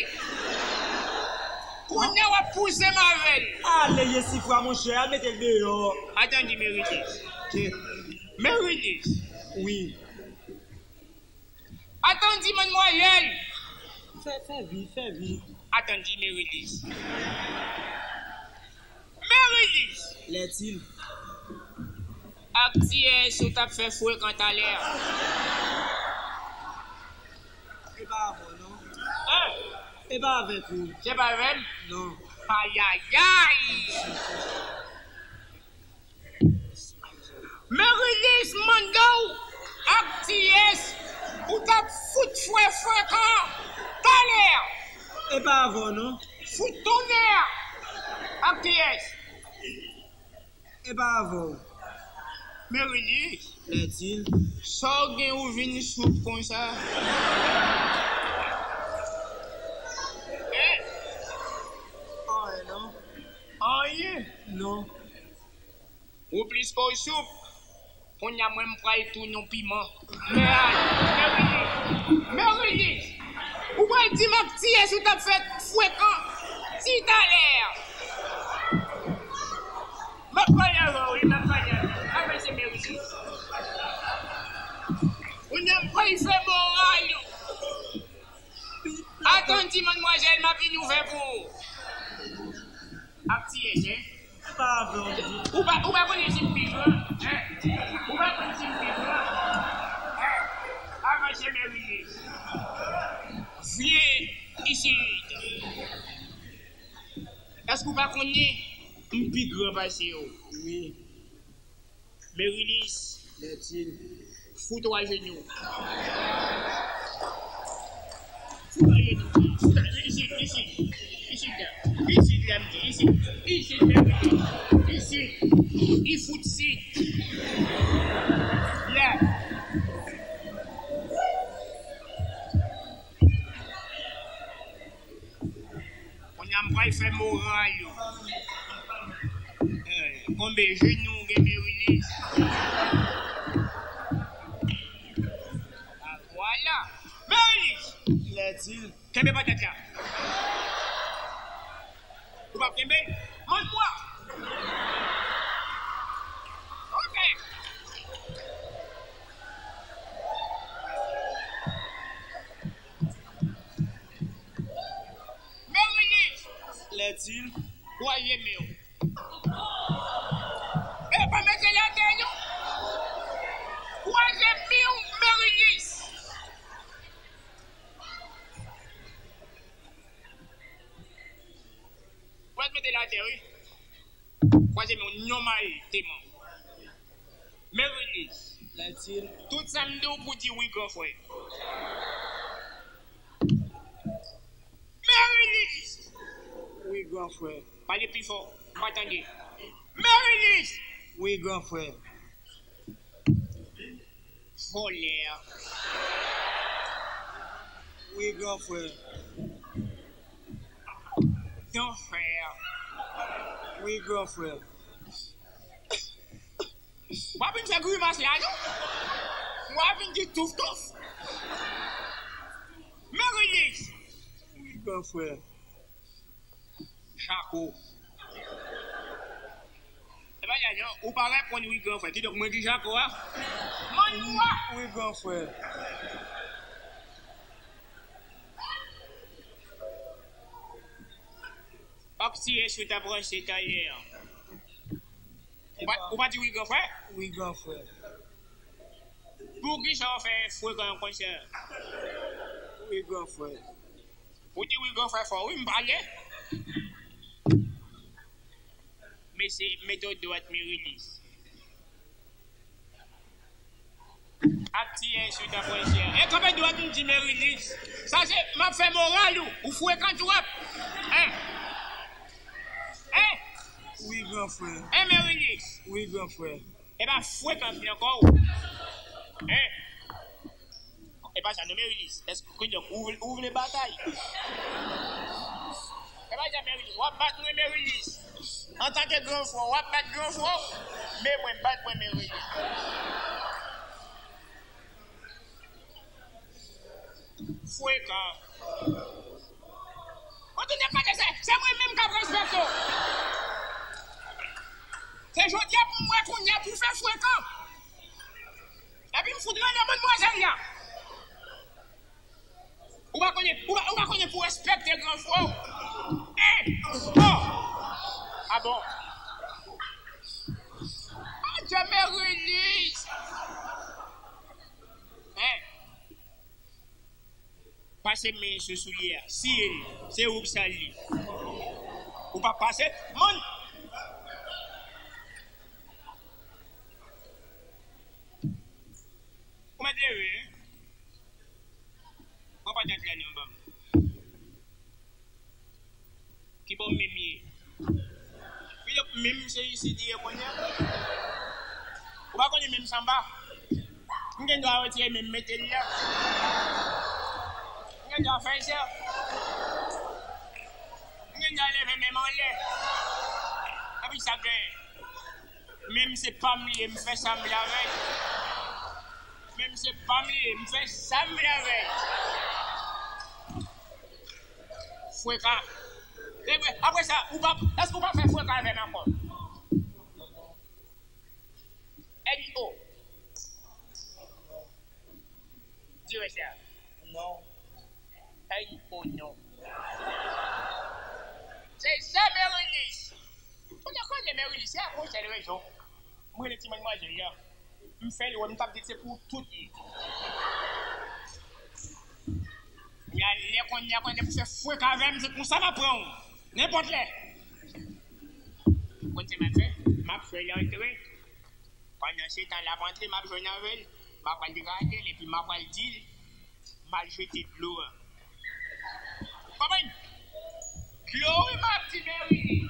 Kounye a w ap pouse m avè l. Ale, Jesifra, monchè, al mete l deyò. Atandi, Merilis. Ke? Merilis. Wi. Atandi, madmwazèl. Fè, fè vit, fè vit. Atandi, Merilis. Merilis. Lètil. Ak kiyès ou t ap fè frekan talè a? E pa avè w, non. Hein? E pa avèk ou. Se pa avè m? Non. Ayayay! Merilis mande w ak kiyès ou t ap fout fwe frekan talè a? E pa avè w, non. Fout tonnè a! Ak kiyès? E pa avè w. Merilis. Lètil. Sa w gen ou vin soup konsa? Hein? Anyen, non. Anyen? Non. Ou plis ke w soup. Kounye a mwen m pral tounen w piman. Mè, Merilis, Merilis, ou pral di m ak kiyès ou t ap fè frekan ti talè a? M ap pale avè w, wi, m ap pale avè w. Avanse, Merilis. Kounye a m pral fè moral ou. Atandi, madmwazèl, m ap vin ouvè pou ou. Ak kiyès, hein? Pa avè w. Ou pa, ou pa konnen si m pi gran, hein? Ou pa konnen si m pi gran, hein? Avanse, Merilis. Vyen isit. Èske ou pa konnen m pi gran pase w? Wi. Merilis. Lètil. Fout ou ajenou. Fout ou ajenou. Isit, isit. Isit la. Isit la, m di. Isit. Isit, Merilis. Isit. I fout sit. La. Kounye a m pral fè moral ou. Eh, konbe jenou w gen, Merilis? Ah, vwala. Merilis! Lètil. Kenbe patat la. Ou p ap kenbe l? Mann mwa. Ok. Merilis! Lètil. Kwaze men w. E pa mete l atè, non. Kwaze men w, Merilis. Ou mèt mete l atè, wi. Kwaze men w nòmalman. Merilis. Lètil. Tout sa m di w pou di wi, gran frè. Merilis! Wi, gran frè. Pale pi fò, m pa tande. Merilis! Wi, gran frè. Vòlè. Wi, gran frè. Danfè. Wi, gran frè. W ap vin fè grimas la, non? W ap vin di touf touf. Merilis! Wi, gran frè. Jako. E pa sa, non, ou pa reponn wi, gran frè. Kidonk, mwen ki Jako a? Mann mwa! Wi, gran frè. Ak kiyès ou t ap ranse talè a? Ou pa, ou pa di wi, gran frè? Wi, gran frè. Poukisa w fè frekan konsa? Wi, gran frè. Ou di wi, gran frè, fò wi, m pale. Mesye, mete w dwat, Merilis. Ak kiyès ou t ap ranse a? E kanpe dwat, m di Merilis. Sa se, m ap fè moral ou. Ou frekan twòp. Hein? Hein? Wi, gran frè. Hein, Merilis? Wi, gran frè. E pa frekan ki nan kò w. Hein? E pa sa non, Merilis. Èske, kidonk, ou, ou vle batay? E pa sa, Merilis. W ap bat mwen, Merilis. Antanke gran frè w, w ap bat gran frè w. Men mwen, bat mwen, Merilis. Frekan. Mwen tounen gade se, se Se mwen menm k ap respekte w. Se jodi a pou m wè kounye a pou w fè frekan. Epi m fout rele madmwazèl la. Ou pa konnen, ou pa, ou pa konnen pou w respekte gran frè w. Hein? Oh! Ah bon? Adye, Merilis! Hein? Pase men sou soulye a. Siye l. Se ou k sal li. Ou pa pase. Moun! Ou mèt leve, hein? Pran patat la non ban m. Ki bò menm ye? Filip menm se isit li ye kounye a. Ou pa konnen menm sanba? M gen dwa retire menm mete l la. M gen dwa fè l sa. M gen dwa leve menm anlè. Epi sa k genyen? Menm se pa m li ye, m fè sa m vle avè l. Menm se pa m li ye, m fè sa m vle avè l. Frekan. Epi, apre sa, ou pa, èske ou pa fè frekan avè m ankò? N O. Di yo sa. Non. N O non. Se sa, Merilis. Ou te konnen Merilis, se a pou sèl rezon. Mwen, le ti manmwazèl la. M fè l wè m t ap di se pou tout li. Kounye a, lè kounye a, kounye a pou fè frekan avè m, se konsa m ap pran w. Nenpòt lè. Ou konn sa m ap fè? M ap fè l antre. Pandan se tan l ap antre, m ap jwenn avè l. M ap al rale l, epi m ap al di l, m al jete dlo a. Konprann? Dlo wi m ap di Merilis.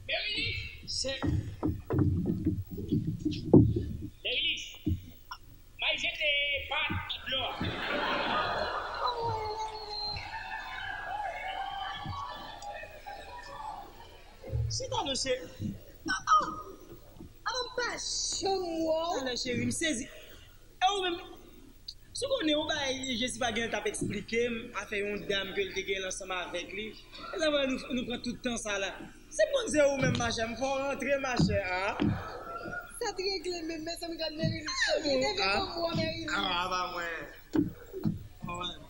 Merilis! Se. Merilis! M al jete pa dlo a. Chita non cheri. Ah, ah. Avan m pa janm wè w. Talè cheri, m sezi. E ou menm, si w konnen yon bagay Jesifa genlè t ap eksplike m, afè yon dam ke l te genyen ansanm avèk li. E sa fè nou, nou pran tout tan sa la. Si m konn se ou menm, machè, m fè w rantre, machè, a. Sa t regle menm, mezanmi, gad Merilis. Li te gen kòm mwen, Merilis. A, a, pa mwen.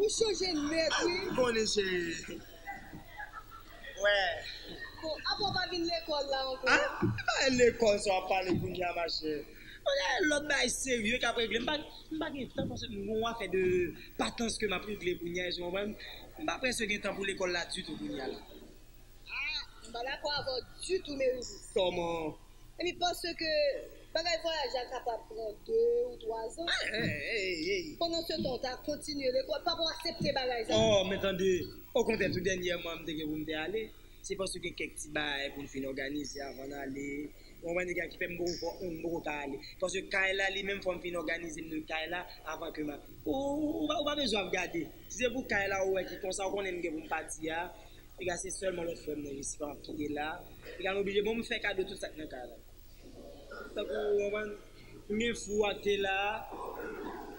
Ou chanje nèt, wi. Ou konnen, cheri. Wè. Bon, apa w pa vin lekòl la ankò? A? E pa lekòl sa w ap pale kounye a, machè. Mwen gen lòt bagay serye k ap regle. M pa, m pa gen tan paske m gen yon afè de patans ke m ap regle kounye a, èske w konprann? M pa prèske gen tan pou lekòl la ditou kounye a la. Ah, m pa dakò avè w ditou, Merilis. Kòman? Epi paske bagay vwayaj la kapab pran de ou twa zan. Ey, ey, ey, ey. Pandan se tan, w ta kontinye lekòl, papa w aksepte bagay sa. Oh, men tande, okontrè, tou dènyèman, m te gen pou m te ale. Se paske gen kèk ti bagay pou n fin òganize avan n ale. Ou konprann, nèg la ki fè m poko, m poko ka ale. Paske kay la, li menm, fò m fin òganize m de kay la avan ke m a-, ou, ou, ou pa, ou pa bezwen ap gade. Si se pou kay la, ou wè ki konsa, ou konnen m gen pou m pati a. Piga se sèlman lòt frè m nan Jesifa m ap kite la. Piga m oblije, bon, m fè kado tout sa k nan kay la. Tankou, ou konprann, m gen fou a k te la,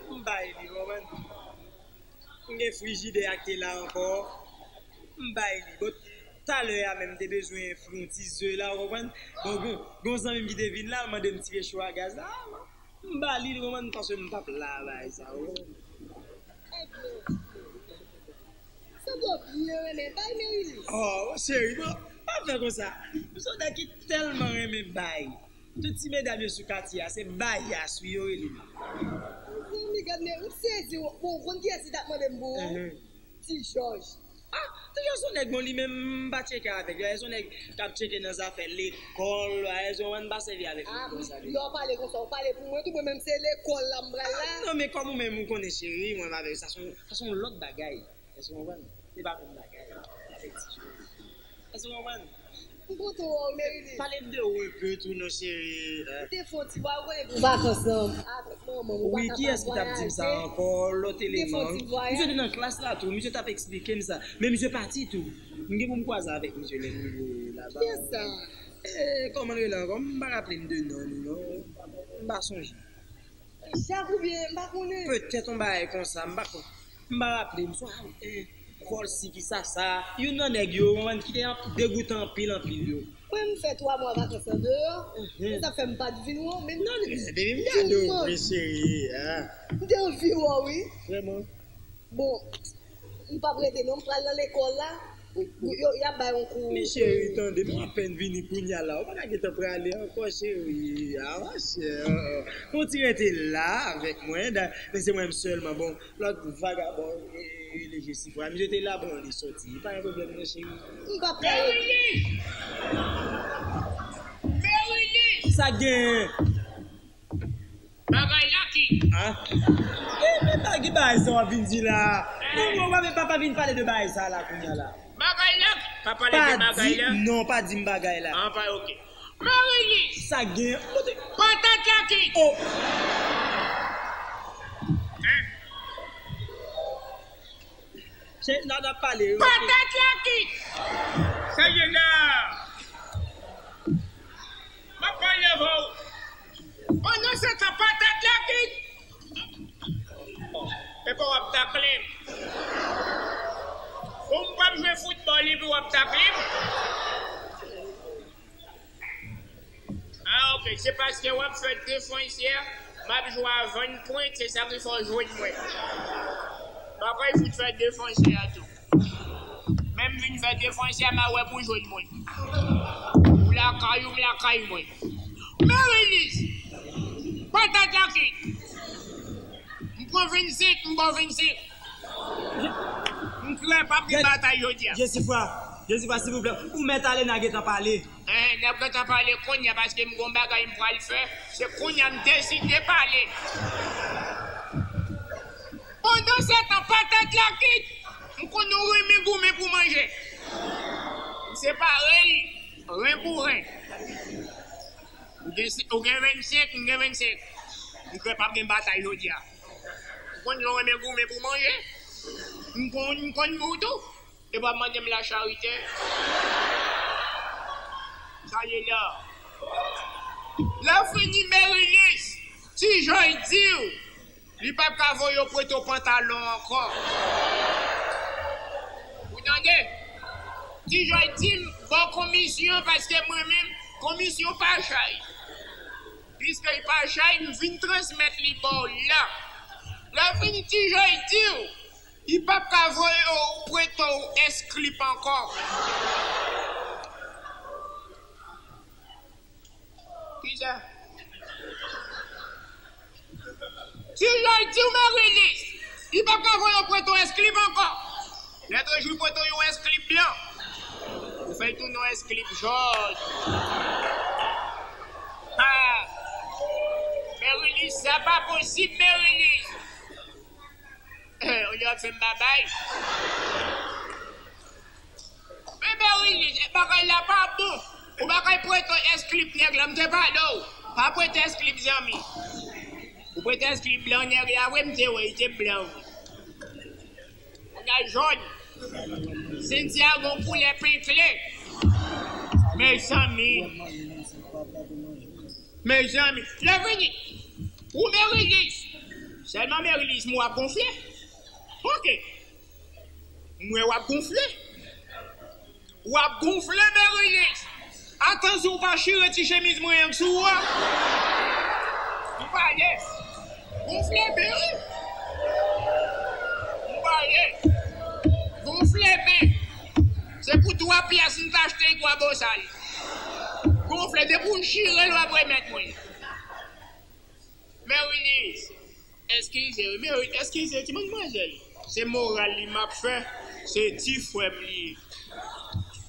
m bay li, ou konprann. M gen frijidè a k te la ankò, m bay li. Bon, talè a menm, m te bezwen fri yon ti ze la, ou konprann. Bon, gon, gon zanmi m ki te vin la, l mande m tire cho a gaz la. M ba li, ou konprann, paske m p ap la bay sa, ou konprann. Ebyen, sanble w byen renmen bay, Merilis. Oh, cheri, bon, pa fè konsa. M se yon nèg ki tèlman renmen bay. Tout ti medam yo sou katye a, se bayas, wi, yo rele m. Mezanmi, gad, men, m sezi, w, bon, w konn kiyès ki t ap mande m pou ou? Ti Jòj. Ah, Ti Jòj se yon nèg, bon, li menm, m pa tcheke avèk li. Se yon nèg k ap tcheke nan zafè lekòl, se yon, m pa sèvi avèk li konsa, li. Lè w pale konsa, w pale pou mwen tou, mwen menm se lekòl la m pral la. Ah, non, men kòm ou menm ou konnen, cheri, mwen avèk sa se yon, sa se yon lòt bagay. Èske w konprann? Se pa menm bagay avèk Ti Jòj. Èske w konprann? M kontan wè w, Merilis. Pale m de ou enpe tou non, cheri. M te fè yon ti vwayaj, ou konnen pou vakans lan, avèk manman m, ou pa ka pa vwayaje. Wi, kiyès ki t ap di m sa ankò? Lòt eleman. M te fè yon ti vwayaj. Misye te nan klas la tou, misye t ap eksplike m sa. Men misye pati tou. M gen pou m kwaze avèk misye lè m rive laba. Kiyès sa? Eh, kòman l rele ankò? M pa raple m de non li non. M pa sonje. Jak oubyen m pa konnen. Petèt yon bagay konsa, m pa konn. M pa raple m. Swa, eh, Volcy ki sa sa. Youn nan nèg yo, konprann, ki te an-, degoutan anpil, anpil yo. Mwen, m fè twa mwa vakans andeyò. Mhm. Se sa fè m pa t vin wè w, men non, men baby, m gade w, men cheri, ah. M te anvi wè w, wi. Vrèman. Bon, m p ap rete non, m pral nan lekòl la. Yo, y ap bay yon kou. Men cheri, tande, m apèn vini kounye a la. Ou pa ka gentan prale ankò, cheri. Ah, ma chère. Ou ti rete la avèk mwen. Da, men se mwen menm sèlman. Bon, lòt vagabon, e, e, rele Jesifra. Misye te la, bon, li soti. Pa gen pwoblèm, non, cheri. M p ap prale. Merilis! Merilis! Sa gen? Bagay la ki? Ah? Eh, men bagay, bagay sa w ap vin di la. Non, mwen, mwen, papa vin pale de bagay sa la kounye a la. Bagay la ki? Pa pale de bagay la? Non, pa di m bagay la. Ah, pa, ok. Merilis! Sa gen? Patat la ki? Oh! Hein? Se la n ap pale, wi. Patat la ki? Sa ye la? M ap pale avè w. Pandan se tan, patat la ki? Epa w ap takle m. Bon, m p ap jwe foutbòl epi w ap takle m? Ah, ok. Se paske w ap fè defansè, m ap jwe a vann pwent, se sa ki fè w jwenn mwen. Pa kwè fout fè defansè a tou. Men m vin fè defansè, m a wè pou jwenn mwen. Ou lakay ou, m lakay mwen. Merilis! Patat la ki? M pran vennsenk, m ba w vennsenk. M kwè p ap gen batay jodi a. Jesifra, Jesifra, silvouplè, ou mèt ale, n a gentan pale. Eh, n ap gentan pale kounye a, paske m gon bagay m pral fè. Se kounye a m deside pale. Pandan se tan, patat la ki? M konn nou renmen goumen pou manje. M separe l, ren pou ren. Ou gen, ou gen vennsenk, m gen vennsenk. M kwè p ap gen batay jodi a. M konn nou renmen goumen pou manje. M konn, m konn nou tou. E pa mande m lacharite. Sa ye la. Lè fini Merilis, Ti Joy di w, li p ap ka voye w prete w pantalon ankò. Ou tande? Ti Joy di m, ba w komisyon, paske mwen menm, komisyon pa chay. Piske li pa chay, m vin transmèt li ba w la. Lè fini, Ti Joy di w, li p ap ka voye w prete w esklip ankò. Kisa? Ti Joy di w Merilis, li p ap ka voye w prete w esklip ankò. Lòt jou, li prete w yon esklip blan. Ou fè l tounen yon esklip jòn. Ah! Merilis, sa pa posib, Merilis. Eh, olye w ap fè m babay. Men Merilis, bagay la pa bon. Ou pa ka prete esklip nèg la, m te pale w. Pa prete esklip zanmi. Ou prete esklip blan nèg la, vre, m te wè, li te blan, vre. Bagay jòn. Senti a gon koulè penkle. Mezanmi. Mezanmi. Lè vini. Ou Merilis. Sèlman Merilis, m wè w ap gonfle. Ok. M wè w ap gonfle. W ap gonfle, Merilis. Atansyon w pa chire ti chemiz mwen an sou ou a. M pale. Gonfle ben wi. M pale. Gonfle ben. Se pou twa pyès m t achte l pou Abosal. Gonfle, depi w chire l, w ap remèt mwen. Merilis. Eskize, wi, men wi, eskize, ti madmwazèl. Se moral li m ap fè, se ti frè m li ye.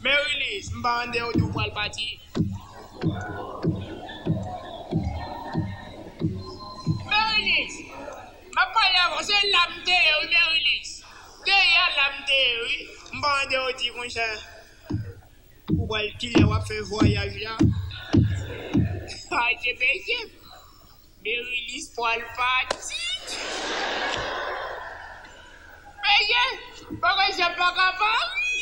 Merilis, m pa andeyò di w pral pati. Merilis, m ap pale avè w, se la m te ye, wi, Merilis. Deyò la m te ye, wi. M pa andeyò di konsa. Ou pral kilè w ap fè vwayaj la? Ay, se mesye. Merilis pral pati. Mesye, bagay sa pa ka pari.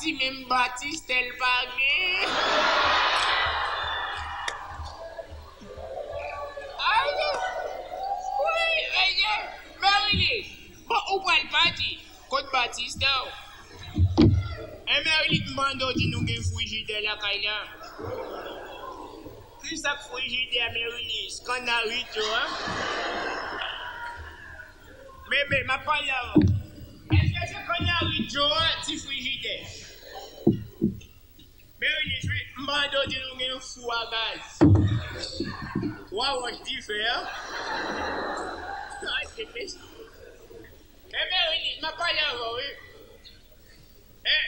Ti menm batistè l pa gen. Ay, wi, mesye, Merilis, bon, ou pral pati. Kot batistè w? E Merilis, m pran do di nou gen frijidè lakay la. Kisa k frijidè a, Merilis? Kannarit yo a? Bebe, m ap pale avè w. Èske se kannarit yo a, ti frijidè? Merilis, wi, m pran do di nou gen fou a gaz. Twa wòch dife a. Ay, se mesye. E Merilis, m ap pale avè w, wi. E,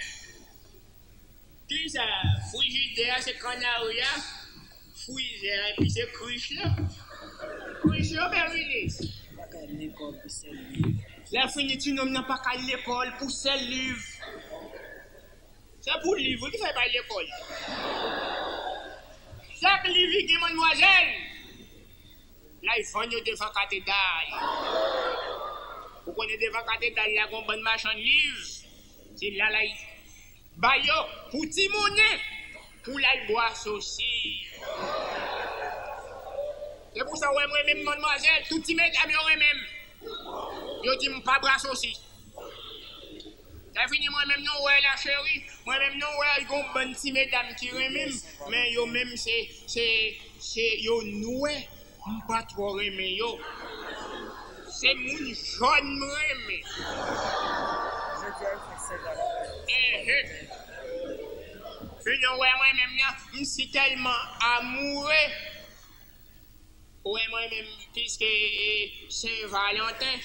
kisa? Frijidè a se kannari a, frizè a, epi se krich la. Krich yo, Merilis. Pa ka al lekòl pou sèl liv. Lè fini, ti nonm nan pa ka al lekòl pou sèl liv. Se pou liv, wi, ki fè pa al lekòl. Chak liv li gen, madmwazèl. L al vann yo devan katedral. Ou konnen devan katedral la, gon bann machann liv. Se la l al bay yo pou ti monnen, pou l al bwè sosi. Se pou sa w wè mwen menm, madmwazèl, tout ti medam yo renmen m. Yo di m pa bwè sosi. Lè fini, mwen menm nou wè la, cheri. Mwen menm nou wè, gon bann ti medam ki renmen m, men yo menm se, se, se yo nwè. M pa twò renmen yo. Se moun jòn m renmen. Jodi a, e fèt Sen Valanten. Enhen. Fini, nou wè mwen menm nan, m si tèlman amoure. Ou wè mwen menm, piske, e, Sen Valanten,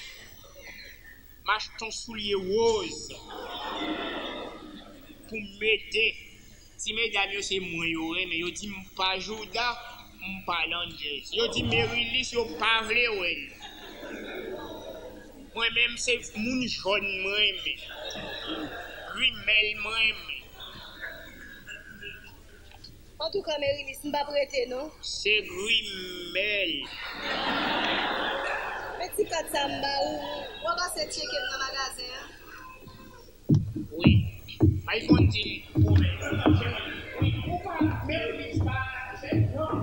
m achte yon soulye woz pou m mete. Ti medam yo, se mwen yo renmen. Yo di m pa jouda, m pa landjèz. Yo di Merilis, yo pa vle wè l. Mwen menm, se moun jòn mwen renmen. Grimèl mwen renmen. Antouka, Merilis, m p ap rete non. Se grimèl. Men ti kat sa m ba ou, w a pase tcheke m nan magazen an. Wi. Bay konn di l pou mwen. Wi, ou pa, Merilis pa jèn jan.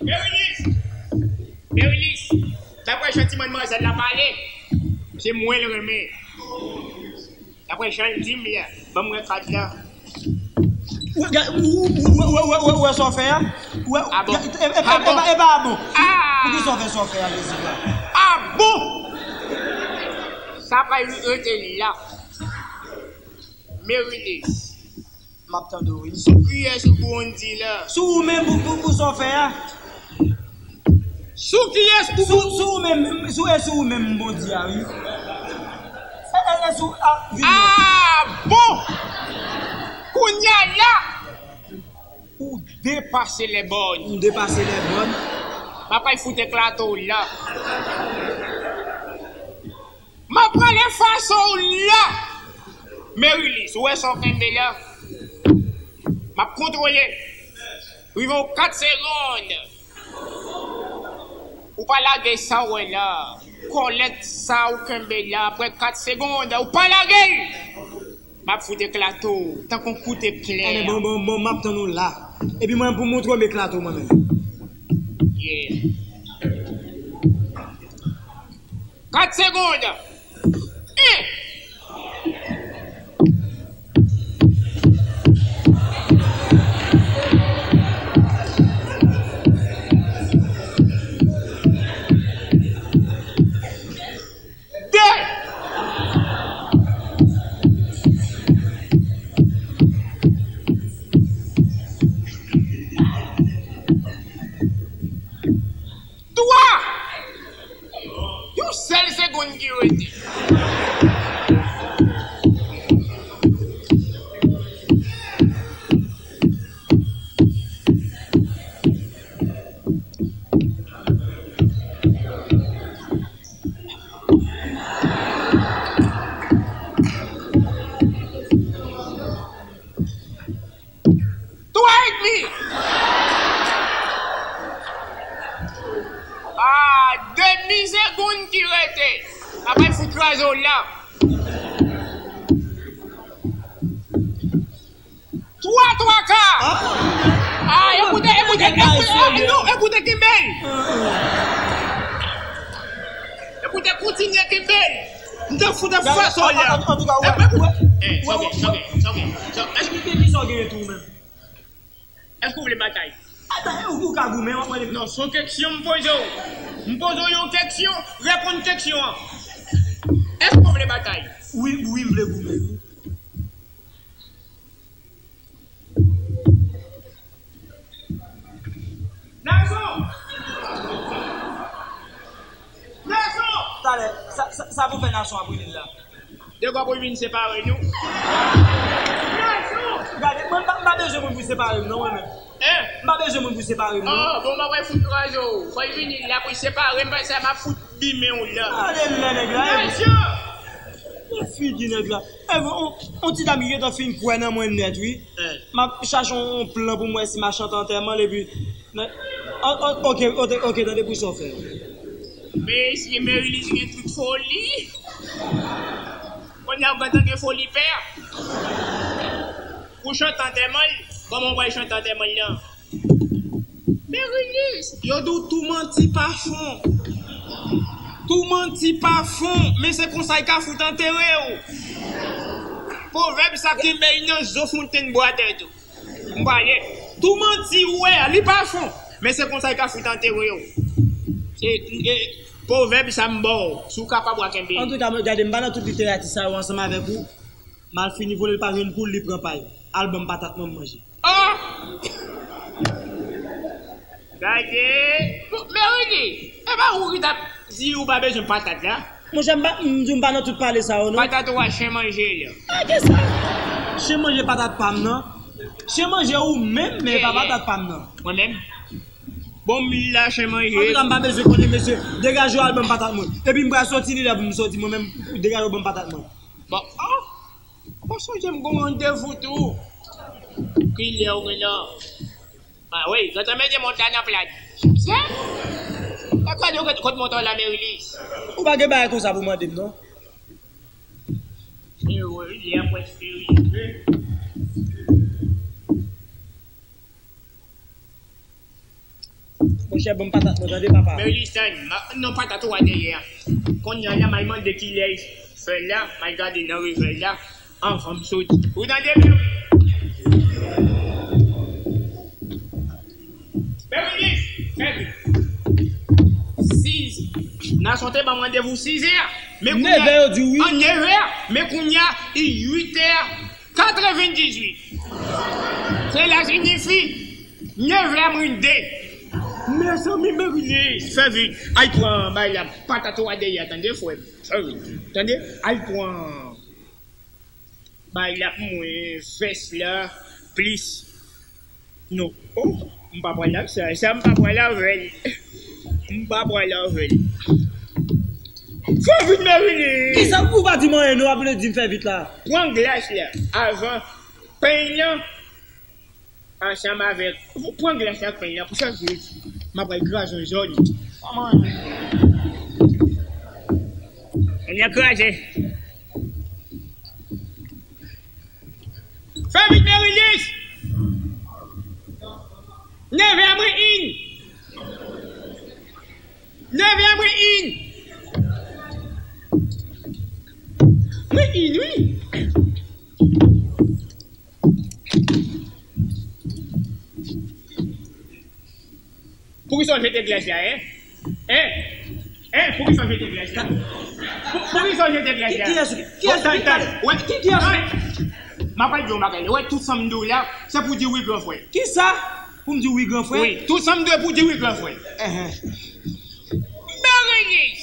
Merilis! Merilis! Daprè jan ti madmwazèl la pale, se mwen l renmen. Daprè jan l di m, ban m wè kat la. Ou wè sa w fè a? Ou wè, ah bon? E pa, e pa bon. Ah! Poukisa w fè sa w fè a, Jezi? Ah bon? Sa pral rete la. Merilis. M ap tande w, wi. Sou kiyès ou bondi la? Sou ou menm pou, pou, pou sa w fè a. Sou kiyès ou... Sou, sou ou menm, sou, e sou ou menm m bondi a, wi. E, e, e sou, a, wi. Ah, bon! Kounye a la, ou depase lè bòn. M depase lè bòn. M ap al fout eklate w la. M ap pale fason w la. Merilis, ou wè sa w kenbe la? M ap kontwole. Rive yon kat segonn. Ou pa lage sa w wè la. Kòlèt sa w kenbe la. Apre kat segonn, ou pa lage l. M ap fout eklate w tankou yon kout eklè. Anben, bon, bon, bon, m ap tann ou la. Epi mwen, pou m montre w m eklate w mwen menm. Yeah. Kat segonn. En. De. Twa! Yon sèl segonn ki rete. Apre fout kraze w la. Twa twa ka. Ah, écoutez, écoutez, écoutez, non, écoutez, kenbe l. Écoutez, kontinye kenbe l. M te fout fè sa la. An tou ka, wè, wè, wè, wè, wè. Èske w gen kisa w genyen tou menm? Èske w vle batay? Ata, e ou ka goumen, w ap mande m. Non, se yon keksyon m poze w. M poze w yon keksyon, reponn keksyon an. Èske w vle batay? Wi, wi, m vle goumen, wi. Nason! Nason! Talè, sa, sa, sa pou fè Nason ap rele l la? De gwa pou l vin separe nou. Nason! Gade, mwen, m pa, m pa bezwen moun pou separe m, non, mwen menm. Hein? M pa bezwen moun pou separe m, non. Oh, bon, mwen, mwen fout kraze w. Fò l vini la pou l separe m, paske m ap fout bimen w la. Ale la, nèg la, e. Nason! Men figi nèg la. E, on, on ti dam ki gentan fin kwè nan mwen nèt, wi. Hein. M ap chache yon, yon plan pou m wè si m a chante antèman l, epi, nan, o, o, oke, oke, oke, tande pou sa w fè. Mesye, Merilis gen tout foli. Kounye a w gentan gen foli pè. Pou chante antèman l, kòman w pral chante antèman l lan? Merilis, yo di w tou manti pa fon. Tou manti pa fon, men se konsa y ka fout antere w. Pwovèb sa kenbe y nan zo fontenn bwa tèt ou. M pale. Tou manti ou wè a, li pa fon, men se konsa y ka fout antere w. Se, e, pwovèb sa m ba w, si w kapab w a kenbe. Antouka, mwen gade, m pa nan tout literati sa yo ansanm avèk ou. M al fini vole l pa jwenn poul, li pran pa l. Al ban m patat mwen m manje. Oh! Gade! Merilis, e pa ou ki t ap di ou pa bezwen patat la? Monchè, m pa, m di w m pa nan tout pale sa yo, non. Patat ou a chen manje l. A, ki sa? Chen manje patat pa m nan. Chen manje ou menm, men e pa patat pa m nan. Mwen menm? Bon, m la chen manje. Antouka, m pa bezwen konnen, mesye. Degaje w al ban m patat mwen. Epi m pral soti, li lè pou m soti, mwen menm, degaje w ban m patat mwen. Bon, oh! Ou sonje m gon randevou tou. Kilè w gen la? A wi, gentan mete mont la nan plat. Sè? E gade w kot mont la, Merilis. Ou pa gen bagay konsa pou mande m, non. E wi, lè a prèske rive. Monchè, ban m patat mwen, tande, papa. Merilis, tann, non, patat ou a dèyè a. Kounye a la, m al mande kilè fè l la, m al gade nan revè l la, anvan m soti. Ou tande, Merilis? Merilis, fè vit. Sis. Nason te ban m randevou sizè. Men kounye a, nevè yo di wi. An nevè, men kounye a, i uitè. Katrevendizuit. Sela siyifi nèf la mwens de. Mezanmi, Merilis, fè vit. Al pran bay la, patat ou a dèyè a, tande, frè m. Fè vit. Tande? Al pran bay la pou mwen, vès la, plis. Non. Oh, m pa pral avè sa. Sa m pa pral avè l. M pa pral avè l. Fè vit, Merilis! Kisa ou pa di m anyen non, w ap vle di m fè vit la? Pran glas la avan peny lan ansanm avèk. Pran glas la ak peny lan pou sa Jezi. M ap pral kraze yon zòn. Peny lan kraze. Fè vit, Merilis! Nèf la mwens in! Nèf la mwens in! Mwens in, wi! Poukisa w jete glas la, en? En? En? Poukisa w jete glas la? Pou, poukisa w jete glas la? Kiyès ou? Kiyès ou? Tann, tann. Wè, kiyès ou? M ap di w yon bagay. Wè, tout sa m di w la, se pou di wi, gran frè. Kisa? Pou m di wi, gran frè? Wi, tout sa m di w pou di wi, gran frè. Enhen. Merilis!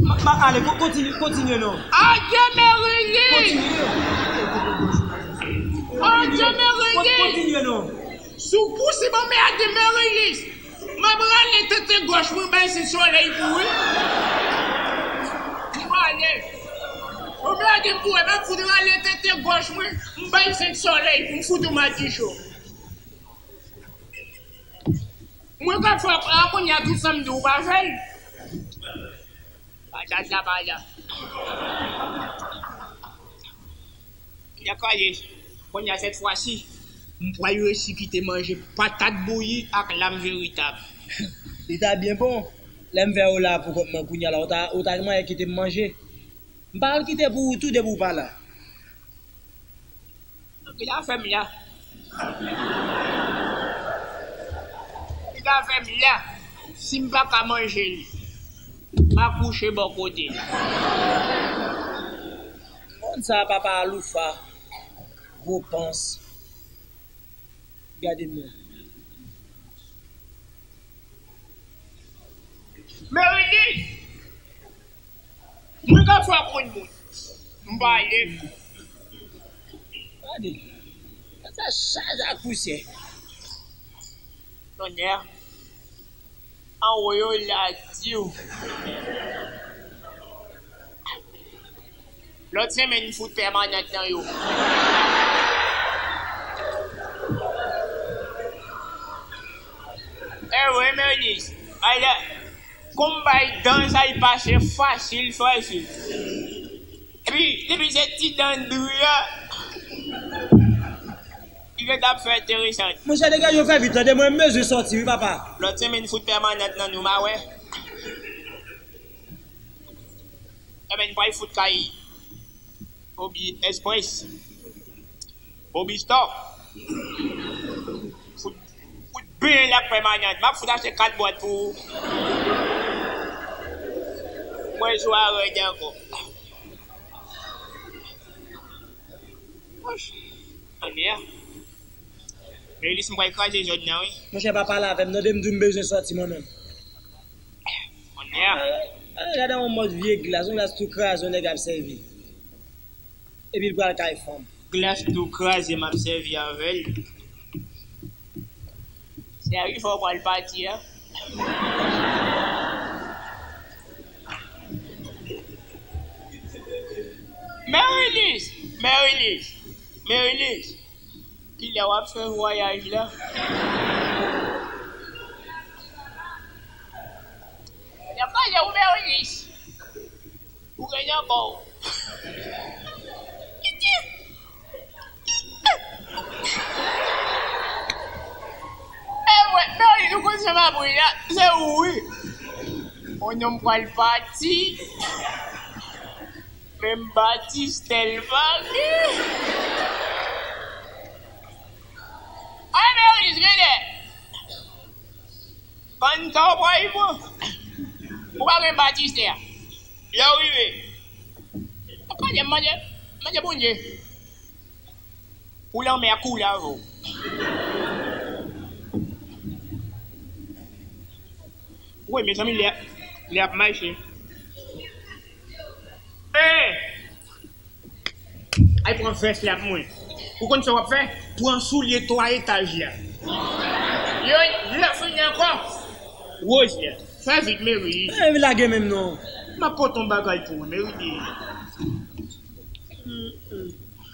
Ma, ma, ale, ko-, kontinye, kontinye non. Adye, Merilis! Kontinye. Adye, Merilis! Kontinye non. Si w pouse ban mède Merilis, m ap rale tete gòch mwen bay Sent Solèy pou ou wi. M ale. Ou mède pou wè, m ap fout rale tete gòch mwen, m bay Sent Solèy pou m fout ou maticho. Mwen ka fè a kounye a tout sa m di w pa fè l. Patat la pa la. Nèg kraze, kounye a sèt fwa si, m pral resi kite manje patat bouyi ak lam veritab. Li ta byen bon, lè m fè w la pou kont mwen kounye a la, ou ta, ou ta gentan kite m manje. M pa pral kite pou ou tou depi w pa la. Ki ta fè m la? Ki ta fè m la? Si m pa ka manje l, m a kouche bò kote l. Moun sa papa Aloufa, gwo pans. Gade m non. Merilis! Mwen ka fwa konn moun. M pale. Gade. Sa chaje ak pousyè. Tonnè. Anwo yo la di w. Lòt semèn, fout pèmanant nan yo. Ewe, Merilis. Bay la, konbay dan sa, li pase fasil, fasil. Epi, depi se ti dan dri a, li gentan ap fè enteresan. Monchè, degaje w, fè vit, tande, mwen, m bezwen sòti, wi, papa. Lòt semèn, fout pèmanant nan nou, ma wè. Ebyen, n pral fout kay Bobby Express. Bobby Store. Fout, fout benyen l ak pèmanant. M ap fout achte kat bwat pou ou. Mwen sou a rèd ankò. Anmyè. Merilis, m pral kraze zòn nan, wi. Monchè, pa pale avè m, tande, m di w m bezwen sòti mwen menm. Monchè. Ah, ah, gade yon mòd vye glas, yon glas tou kraze, yon nèg ap sèvi. Epi l pral kay fanm. Glas tou kraze, m ap sèvi avè l. Sèvi fò w pral pati a. Merilis! Merilis! Merilis! Kilè w ap fè vwayaj la? N ap pale ou Merilis. Ou gen nan kò w. Ewe, Merilis, ou konn sa m ap ri la? Se ou wi. On nonm pral pati. Men m batistè l pa gen. Ay, Merilis, genlè. Pann sa w pral pran. Ou pa gen batistè a. Lè w rive. Mande, mande, mande Bondye. Pou lanmè a koule avè w. Wi, mezanmi, lè, lè ap mache. Hey! Al pran vès la pou mwen. Ou konn sa w ap fè? Pran soulye twa etaj la. Yo, lè fini ankò. Woz la. Fè vit, Merilis. Eh, lage menm non. M ap pote yon bagay pou ou, Merilis.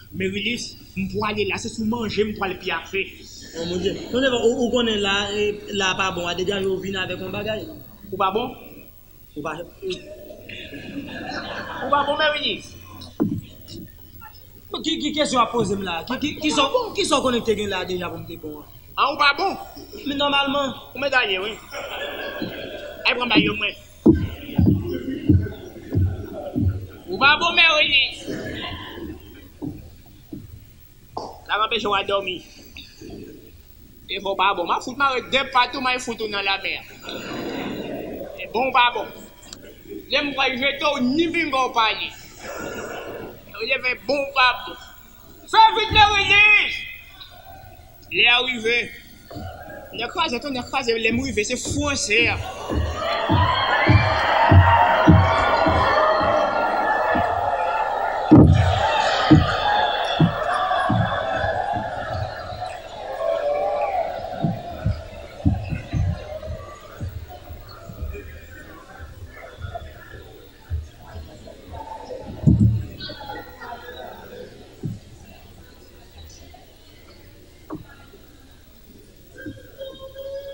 Merilis, m pwale la, se sou manje m pwale pyafe. Oh, mon Dieu. Tande, ou, ou konnen la, eh, la pa bon, a deja yo vin avèk yon bagay. Ou pa bon? Ou pa, ou pa bon, Merilis? Ki, ki kesyon w ap poze m la? Ki, ki, ki sa, ki sa w konnen ki te gen la deja pou m te bon an? An, ou pa bon? Men nòmalman. Ou mèt ale, wi. Al pran bagay yo mwen. Ou pa bon, Merilis. Sa va anpeche w a dòmi. Defo pa bon. M ap fout mare de pat ou, m al fout ou nan lamè a. E bon ou pa bon. Lè m pral jete w, ni pinga w pa ye. Ou leve bon ou pa bon. Fè vit, Merilis! Lè a rive. Nèg kraze, tonnè kraze, lè m rive, se fwansè a.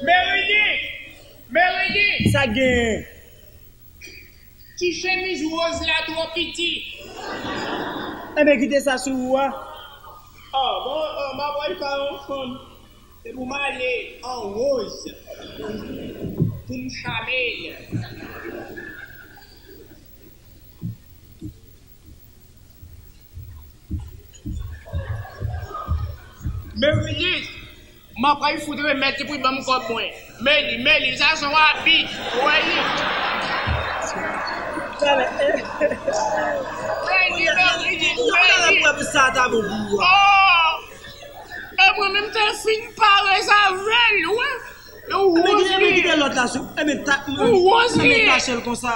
Merilis! Merilis! Sa k genyen? Ti chemiz woz la twò piti. Enben, kite sa sou ou a. Ah, bon, ah, m ap al fè yon fanm. Se pou m ale an woz. Pou m chame l. Merilis, m ap pral fout remèt li pou l ban m kòb mwen. Meli, Meli, sa se yon abit. Ou wè li? Meli, Merilis, Meli. Sa ta bon pou ou a. Oh! E mwen menm te fin parèz avè l, wi. Yon woz li ye. Enben kite lòt la sou. Enben ta, enben tache l konsa.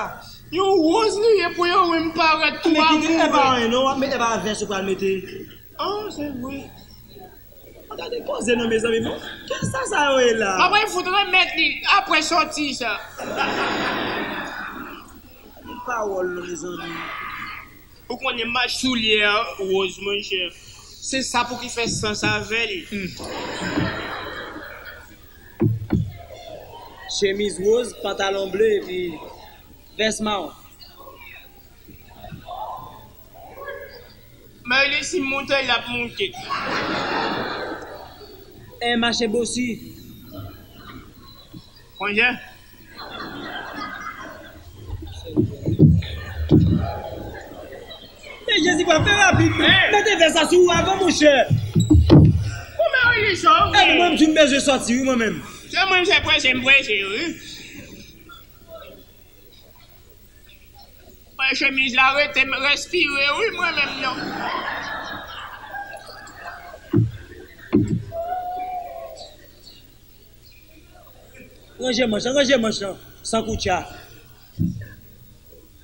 Yon woz li ye pou yo wè m parèt tou amoure. Enben kite, e pa anyen non, w ap mete, e pa vès ou pral mete. Ah, se vre. Gade koze non, mezanmi, bon. Kisa sa yo ye la? M ap fout remèt li apre sòti sa. Pawòl non, mezanmi. Ou konnen mach soulye a woz, monchè. Se sa pou ki fè sans avè l. Hmm. Chemiz woz, pantalon ble, epi vès mawon. Meli, si m moute, l ap moute. E mache bosi. Konjè? Men Jezi pa fè rapid. Mete vès la sou ou avan, monchè. Ou meri li cho, wi. Epi mwen, m di m bezwen sòti, wi, mwen menm. Se mwen, se prese, m prese, wi. Mwen, chemiz la rete m respire, wi, mwen menm, non. Ranje manch lan, ranje manch lan, san koutcha.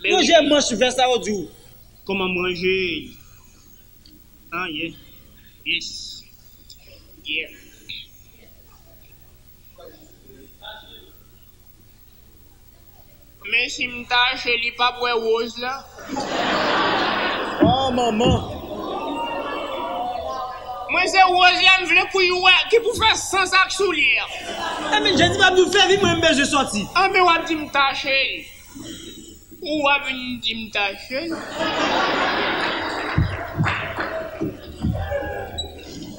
Ranje manch vès la, yo di w. Kòman m ranje? Ah, yeah. Yes. Yeah. Men si m tache, li p ap wè woz la. Oh, manman. Mwen se woz la m vle pou l wè, ki pou fè sans ak soulye a. Enben, Jezi pa di w fè vit, mwen m bezwen sòti. Enben, w ap di m tache. Ou ap vin di m tache.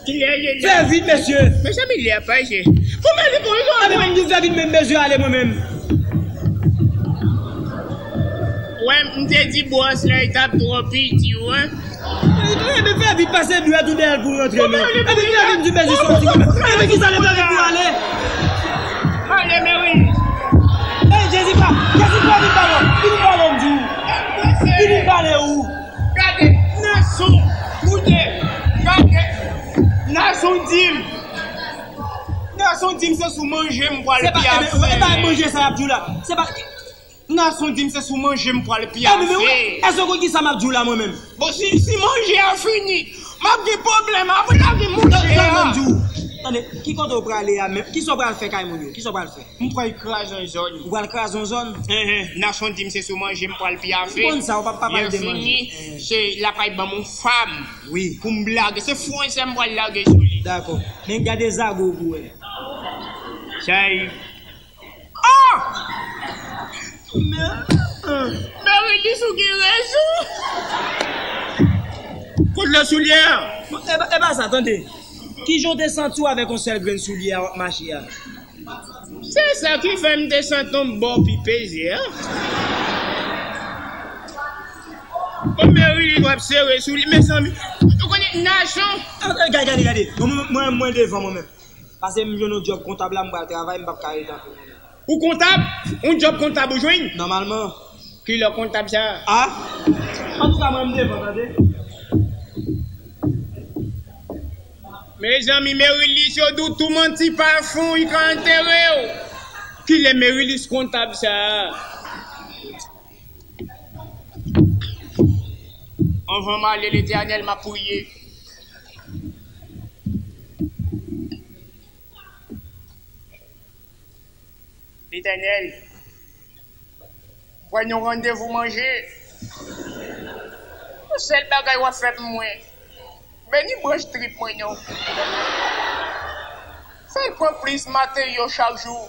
Kilè li la? Fè vit, mesye. Mezanmi, lè a pase. Pou mwen, li pou yon. Enben, m di fè vit, men m bezwen ale mwen menm. Wè, m te di bòs la, li t ap twò piti, wè. Enben, fè vit, pase dwèt ou dèyè l pou rantre, non. Enben, fè vit, m di bezwen sòti. Enben, kisa l fè vit pou ale? Ale, Meri. Ey, Jezi pa, Jezi pa vin ba w, vin ba w, m di w. Vin ba w. Gade, Nason, koute, gade, Nason di m, Nason di m se sou manje m pral pyafe. Se pa, e pa manje sa y ap di w la. Se pa, Nason di m se sou manje m pral pyafe. Enben, men wi, èske w konn kisa m ap di w la, mwen menm? Bon, si, si manje a fini, m ap gen pwoblèm apre lage manje a. Tande, ki kote w prale a menm? Kisa w pral fè kay moun yo? Kisa w pral fè? M pral kraze yon zòn. Ou pral kraze yon zòn? Enhen, Nason di m se sou manje m pral pyafe. Ou konn sa, ou p ap pa pale de manje. Lè fini, se l ap al ban m yon fam. Wi. Pou m lage. Se fransè m pral lage sou li. Dakò. Men gade zago pou wè. Chay. Ah! Merilis, ou gen rezon. Kote soulye a? E pa, e pa sa, tande. Kijan w te santi w avèk yon sèl grenn soulye a w ap mache a? Se sa ki fè m te santi yon bò pi peze a. Bon, Merilis, w ap sere soulye. Mezanmi, ou konnen Nason. Gade, gade, gade. Mwen, mwen, mwen devan mwen menm. Pase m jwenn yon djòb kontab la, m pral travay, m p ap ka rete anpil. Ou kontab? Yon djòb kontab ou jwenn? Nòmalman. Kilè kontab sa? A? Antouka, mwen, m devan, tande. Mezanmi, Merilis, yo di w tou manti pa fon, li ka antere w. Kilè Merilis kontab sa? Anvan m ale, Letènèl, m ap priye. Letènèl, pran yon randevou manje. Yon sèl bagay w ap fè pou mwen. Beni branch trip mwen yo. Fè l pran plis materyo chak jou.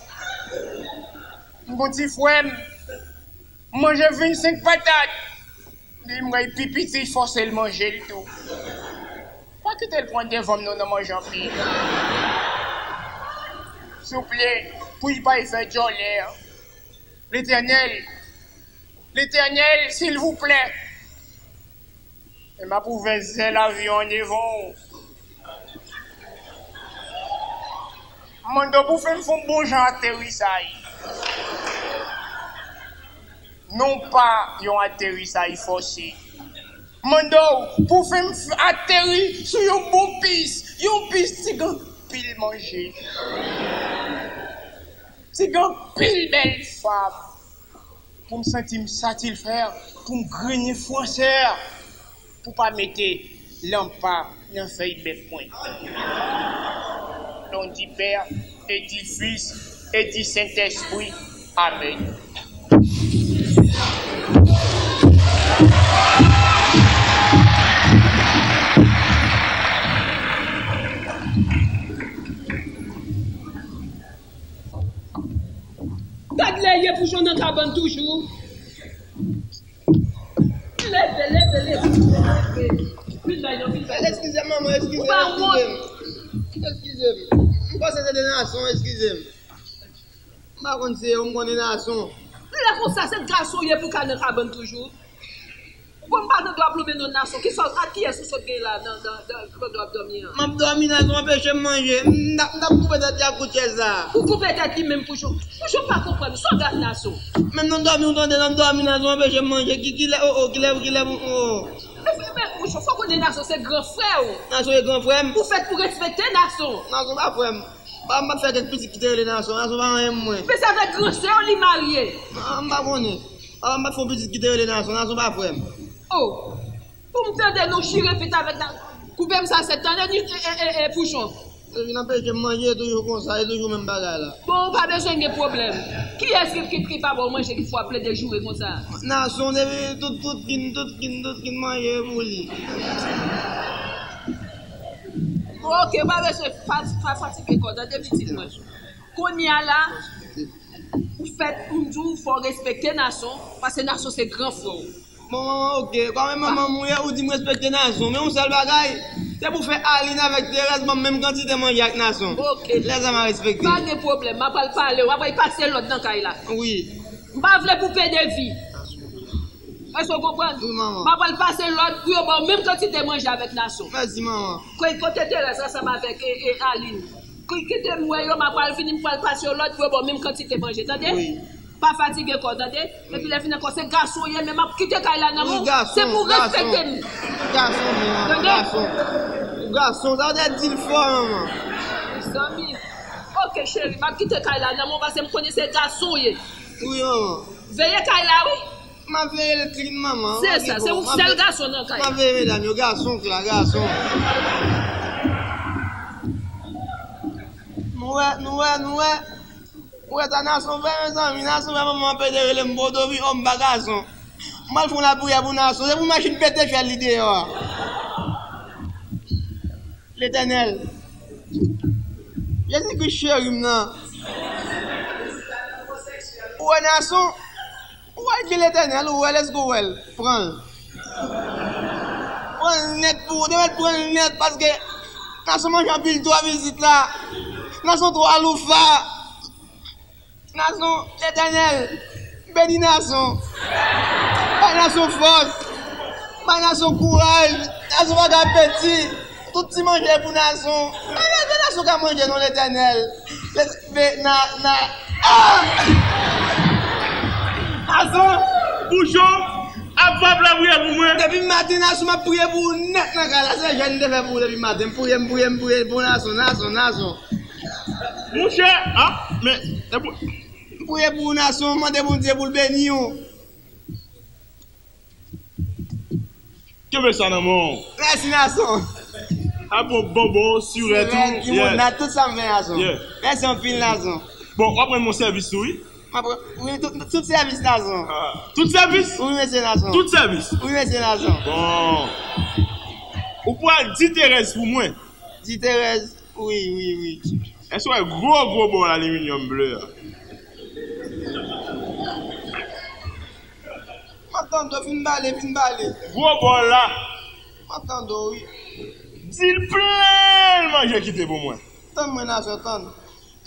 M gon ti frè m. M manje vennsenk patat. Li m wè pi piti, fòse l manje l tou. Pa kite l pran devan m non nan manje anpil. Souple, pou l pa fè djòlè. Letènèl, Letènèl, silvouplè. E m ap ouvè zèl avyon an devan w. M mande w pou fè m fè yon bon jan aterisay. Non pa yon aterisay fòse. M mande w pou fè m f- ateri sou yon bon pis, yon pis ti gen anpil manje, ti gen anpil bèl fanm. Pou m santi m satisfè, pou m griyen fwansè, pou pa mete lanpa nan fèy bèk mwen. Non di Pè, e di Fis, e di Sentespri. Amèn. Gad lè ye pou jwenn nan kabann toujou. Leve, leve, leve, leve. Vin bay non, vin bay non. Eskize m, manman, eskize m, eskize m. Eskize m. M panse se de nason, eskize m. M pa konn se yo, m konnen nason. Lè konsa, se gason ye pou ka nan kabann toujou. Bon, m pa gen dwa plonmen non nason. Kisa, ak kiyès ou sot gen la nan, nan, nan, pandan w ap dòmi an? M ap dòmi, nason anpeche m manje. M t ap, m t ap koupe tèt li ak kout chèz la. Ou koupe tèt li menm pou jwe. Pou jwe pa konprann. Sa w gad nason. Menm nan dòmi, ou tande, nan dòmi, nason anpeche m manje. Ki, kilè, o, o, kilè, kilè, o, o. Men, men, men, Pouchon, fò konnen nason se gran frè w. Nason e gran frè m. Ou fèt pou respekte nason. Nason pa frè m. Pa, m pa fè kèk pitit ki te rele nason. Nason pa anyen mwen. Men se avèk gran sè w li marye. Ah, m pa konnen. Papa m pa t fè yon pitit ki te rele Nason. Nason pa frè m. Oh! Pou m tande nou chire pit avèk na-, koupe m sa sèt, tande ni, e, e, e, e, Pouchon. Li vin anpeche m manje, e toujou konsa, e toujou menm bagay la. Bon, ou pa bezwen gen pwoblèm. Kiyès ki, ki, ki pa ba w manje, ki fè w ap plede joure konsa? Nason, depi tout, tout kin, tout kin, tout kin manje pou li. Bon, oke, pa bezwen, pa, pa fatige kò w, tande pitit mwen. Kounye a la, ou fèt, m di w, fò w respekte Nason, paske Nason se gran frè w. Bon, manman, oke. Kòm e manman m ou ye, ou di m respekte Nason. Men yon sèl bagay, se pou fè Aline avèk Terèz ban m menm kantite manje ak Nason. Oke. Lè sa m a respekte. Pa gen pwoblèm, m a pral pale, w a pral pase lòd nan kay la. Wi. M pa vle pou pede vi. Èske w konprann? Wi, manman. M a pral pase lòd pou yo ba w menm kantite manje avèk Nason. Mèsi, manman. Kote Terèz ansanm avèk, e, e, Aline? Ki-, kite m wè yo, m a pral vini, m pral pase yo lòd pou yo ba w menm kantite manje, tande? Wi. Pa fatige kò w, tande? Epi lè fini ankò, se gason w ye, men m ap kite kay la nan men w. Wi, gason, se pou w respekte m. Gason, manman, tande? Gason. Gason, sa w te di l fò, manman. Mezanmi. Oke, cheri, m ap kite kay la nan men w, paske m konnen se gason w ye. Wi, manman. Veye kay la, wi. M ap veye l klin, manman. Se sa, se ou sèl gason nan kay la. M ap veye medam yo, gason k la, gason. Nou wè, nou wè, nou wè. Ou wè sa Nason fè, mezanmi? Nason fè manman an pede rele m Bodovi, o, m pa gason. M al fè yon lapriyè pou Nason. Se pou machin pete fyèl li deyò a. Letènèl, Jezikri cheri m nan. Ou wè Nason? Ou wè l ki Letènèl, ou wè l, èske ou wè l? Pran l. Pran l nèt pou ou, te mèt pran l nèt, paske Nason manje anpil twòp isit la. Nason twò aloufa. Nason, Letènèl, beni Nason. Bay Nason fòs. Bay Nason kouraj. Nason pa ka pèdi. Tout ti manje pou Nason. Bay Nason, Nason ka manje non, Letènèl. Lè, be, na, na, ah! Nason, Pouchon, ap fè lapriyè pou mwen. Depi maten, Nason, m ap priye pou ou nèt nan kay la. Se jèn m te fè pou ou depi maten. M priye, m priye, m priye pou Nason, Nason, Nason. Monchè, ah, men, e pou... M priye pou ou, Nason, mande Bondye pou l beni w. Kenbe sa nan men w. Mèsi, Nason. A bon, bonbon, sirèt ou, sirèt, limonad, tout sa m vle, Nason. Yeah. Mèsi anpil, Nason. Bon, w ap rann mwen sèvis tou, wi. M ap, wi, tout, tout sèvis, Nason. Ah. Tout sèvis? Wi, mesye Nason. Tout sèvis? Wi, mesye Nason. Bon. Ou pral di Terèz pou mwen. Di Terèz. Wi, wi, wi. Èske w wè gwo, gwo bòl aliminyòm ble a? Tann w, fin pale, fin pale. Gwo bòl la. M ap tann w, wi. Di l plen manje kite pou mwen. Tann mwen, Nason, tann.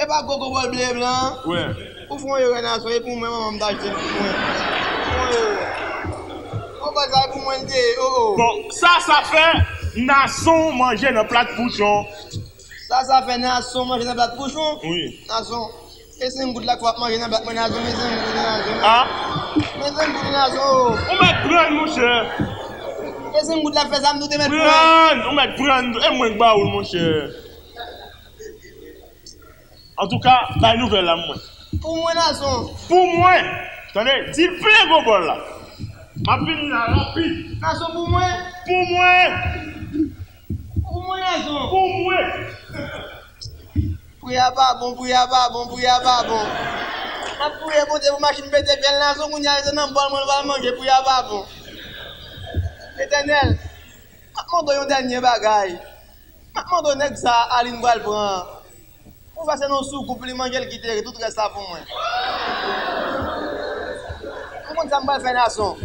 E pa gwo, gwo bòl ble blan an? Wi. Ou fè yon erè, Nason, e pou mwen, manman m t achte l pou mwen. Ou fè yon erè. Yon bòl sa, e pou mwen l te ye, o, o. Bon, sa, sa fè Nason manje nan plat pouchon. Sa, sa fè Nason manje nan plat pouchon? Wi. Nason, e senk goud la k w ap manje nan plat mwen, Nason, men senk goud, Nason. A? Men senk goud, Nason, o. Ou mèt pran l, monchè. E senk goud la fè sa, m tou te mèt pran l. Pran l, ou mèt pran l, e mwen k ba ou l, monchè. Antouka, bay nouvèl la, mwen. Pou mwen, Nason. Pou mwen. Tande, di l plen gwo bòl la. M ap vini la rapid. Nason, pou mwen. Pou mwen. Pou mwen, Nason. Pou mwen. Pri a pa bon, pri a pa bon, pri a pa bon. M ap priye Bondye pou machin pete fyèl, Nason, kounye a se nan bòl mwen l pral manje, pri a pa bon. Etènèl, m ap mande w yon dènye bagay. M ap mande w nèg sa a Aline pral pran an. Pou fè se nan soukoup li manje l kite tout rès la pou mwen. Ou konn sa m pral fè, Nason?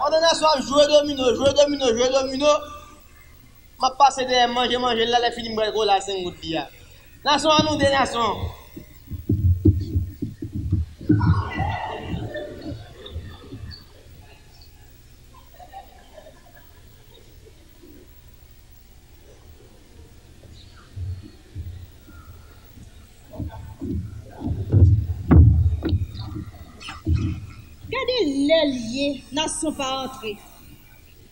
Pandan Nason ap jwe domino, jwe domino, jwe domino, m ap pase dèyè manje, manje l la, lè fini m pral kole a senk goud li a. Nason, ann nou de, Nason. Gade lè l ye, Nason pa antre.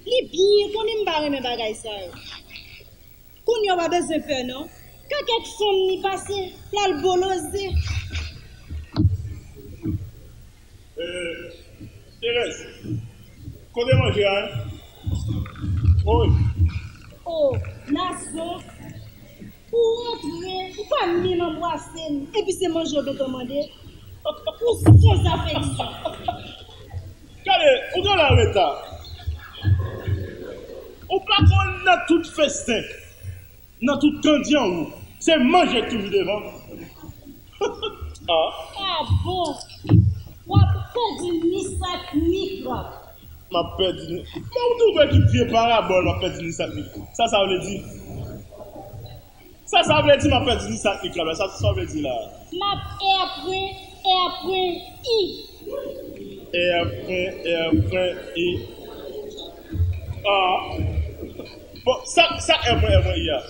Li byen konnen m pa renmen bagay sa yo. Kounye a w pa bezwen pè non. Kakèt fanm ni pase, l al boloze. Eh, Thérèse, kote manje a, en? Oi. O, Nason, ou rantre, ou pa menm anbrase m, epi se manje w gentan mande? Ou sanzafeksyon. Gade, ou gen lareta. Ou pa konn nan tout festen, nan tout kandyanwo, se manje k toujou devan. Ah. Ah bon? W ap pèdi ni sak ni krab. M ap pèdi ni, men ou tou kwè ki vye parabòl, m ap pèdi ni sak ni krab. Sa sa vle di? Sa sa vle di, m ap pèdi ni sak ni krab la? Sa sa vle di la? M ap è pwen, è pwen, i. È pwen, è pwen, i. Ah. Bon, sa, sa è pwen, è pwen, i a?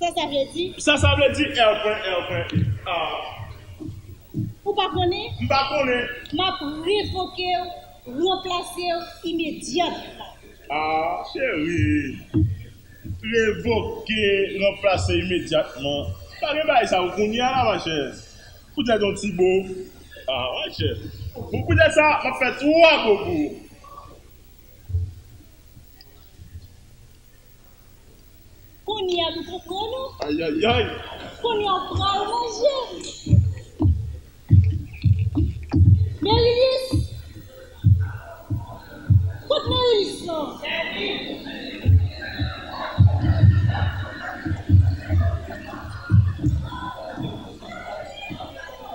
Sa sa vle di? Sa sa vle di, è pwen, è pwen, i a? Ou pa konnen? M pa konnen. M ap revoke w, ranplase w imedyatman. Ah, cheri. Revoke, ranplase imedyatman. Pa gen bagay sa yo kounye a la, machè. Poutèt yon ti bo. Ah, machè. Bon, poutèt sa, m ap fè twa bo pou ou. Kounye a nou konprann ou. Ayayay. Kounye a w pral manje. Merilis! Kot Merilis lan?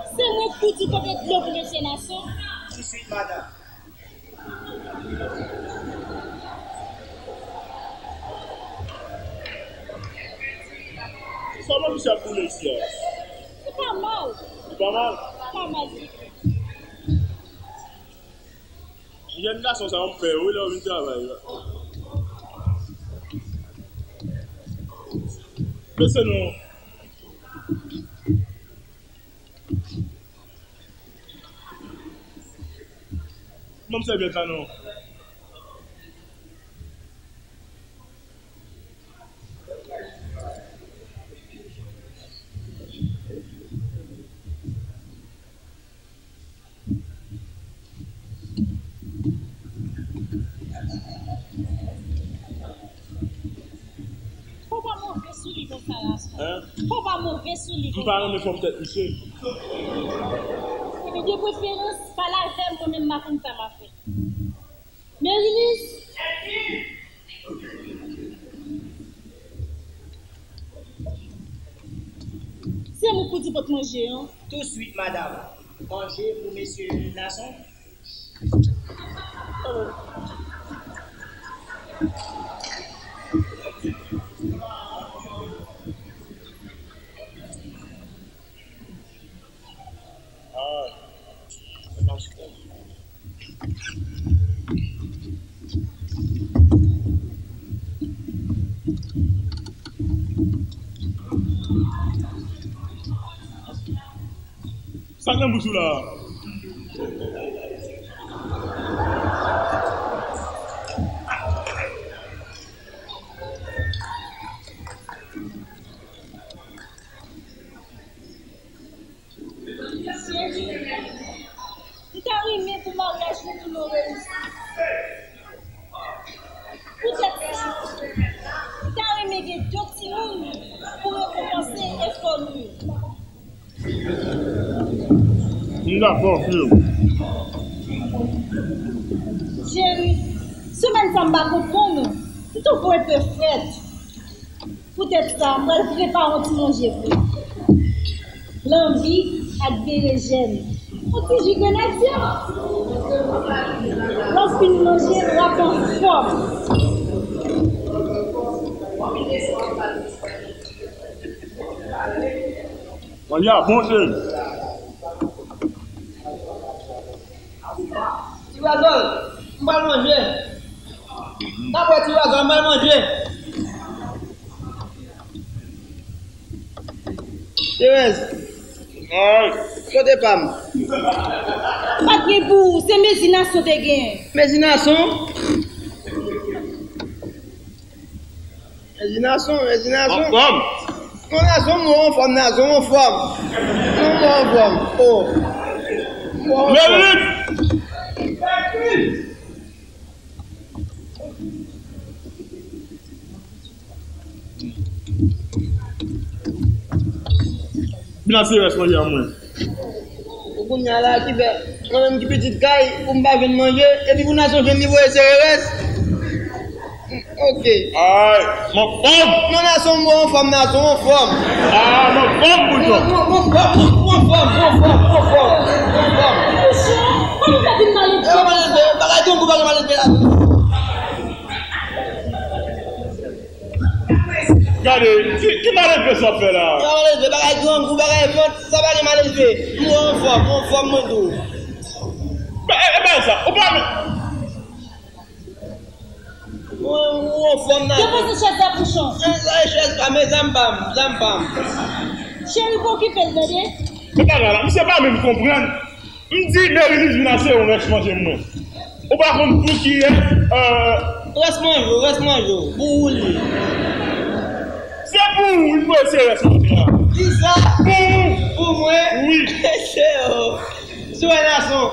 Se mwen k pou di kote dlo pou mesye Nason. Touswit, madanm. Kòman misye ap boule isi a? Li pa mal. Li pa mal? Li pa mal ditou. Jèn gason sa yo m pè yo wi lè yo vin travay la. Mesye nou. Ban m sèvyèt la non. Fò w pa move sou li konsa la, Stan. Hein? Fò w pa move sou li konsa. M pa renmen fòm tèt misye. Ebyen, de preferans, pale avè m, mwen menm m a konn sa m a fè. Merilis! Se mwen k pou di pot manje an. Touswit, madanm. Manje pou mesye Nason. Sa k nan bouch ou la? M ta renmen pou maryaj nou tou nou reyisi. Poutèt sa, m ta renmen gen de timoun pou rekonpanse efò nou yo. M dakò, freo. Cheri, semèn sa m pa konprann ou. M twouve w enpe frèt. Poutèt sa, m pral prepare yon ti manje pou ou. Lanbi ak berejèn. Yon ti ji grenadye. Lè w fin manje, w ap anfòm. Manje a bon, cheri. Ti Razòl, m pral manje. N ap wè Ti Razòl, m pral manje. Terèz. Ay. Kote pa m? Pa t gen pou ou, se mezi Nason te gen. Mezi Nason? Mèsi Nason, mèsi Nason. Anfòm. Non, Nason, mwen anfòm, Nason, anfòm. Non, mwen anfòm. Oh. Mwen anfòm. Mèrit. Bilan serye manje an mwen. Pou kounye a la, ki fè mwen menm ki pitit kay, pou m pa jwenn manje, epi pou Nason jwenn li voye sere rès. Ok. Ay, m anfòm. Non, Nason, m anfòm, Nason, m anfòm. Ah, m anfòm, bouchon. M anfòm, m anfòm, m anfòm, m anfòm. Bouchon, kòman w fè vin maledve konsa? Bagay grangou, bagay maledve la. Gade, ki, ki maledve sa w ap fè la? Ki maledve, bagay grangou, bagay vant, sa pa gen maledve. Mwen anfòm, mwen anfòm, mwen tou. E, e, e bagay sa, ou pa men- Mwen, mwen anfòm nan. Depoze chèz la, bouchon. E, sa e chèz pa m, e zam pa m, zam pa m. Cheri, pa okipe l, tande. Se bagay la, misye pa menm konprann. M di Merilis vin ase yon rès manje mwen. Ou pa konn pou kiyès, euh, rès manje w, rès manje w, pou ou li. Se pou ou, wi, mwen se rès manje a. Kisa? Pou ou. Pou mwen? Wi. Se ou. Sou wè Nason.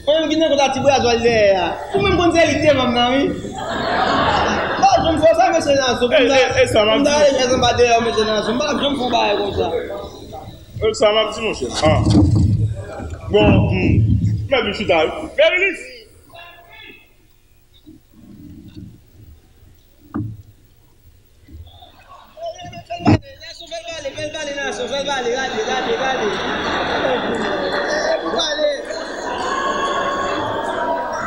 Mwen menm ki nan kont a Ti Brazòl dèyè a. Ou menm konn se li k te vann nan, wi. M pa janm fè w sa, mesye Nason. Pou m ta, e, e, e, sa m ap di. Pou m ta ale chèz anba dèyè w, mesye Nason. M pa janm fè w bagay konsa. E, sa m ap di, monchè. Ah. Bon, hmm. Mèt vin chita, wi. Merilis! Fè l pale, Nason, fè l pale, fè l pale, Nason, fè l pale, gade, gade, gade. Fè l pale.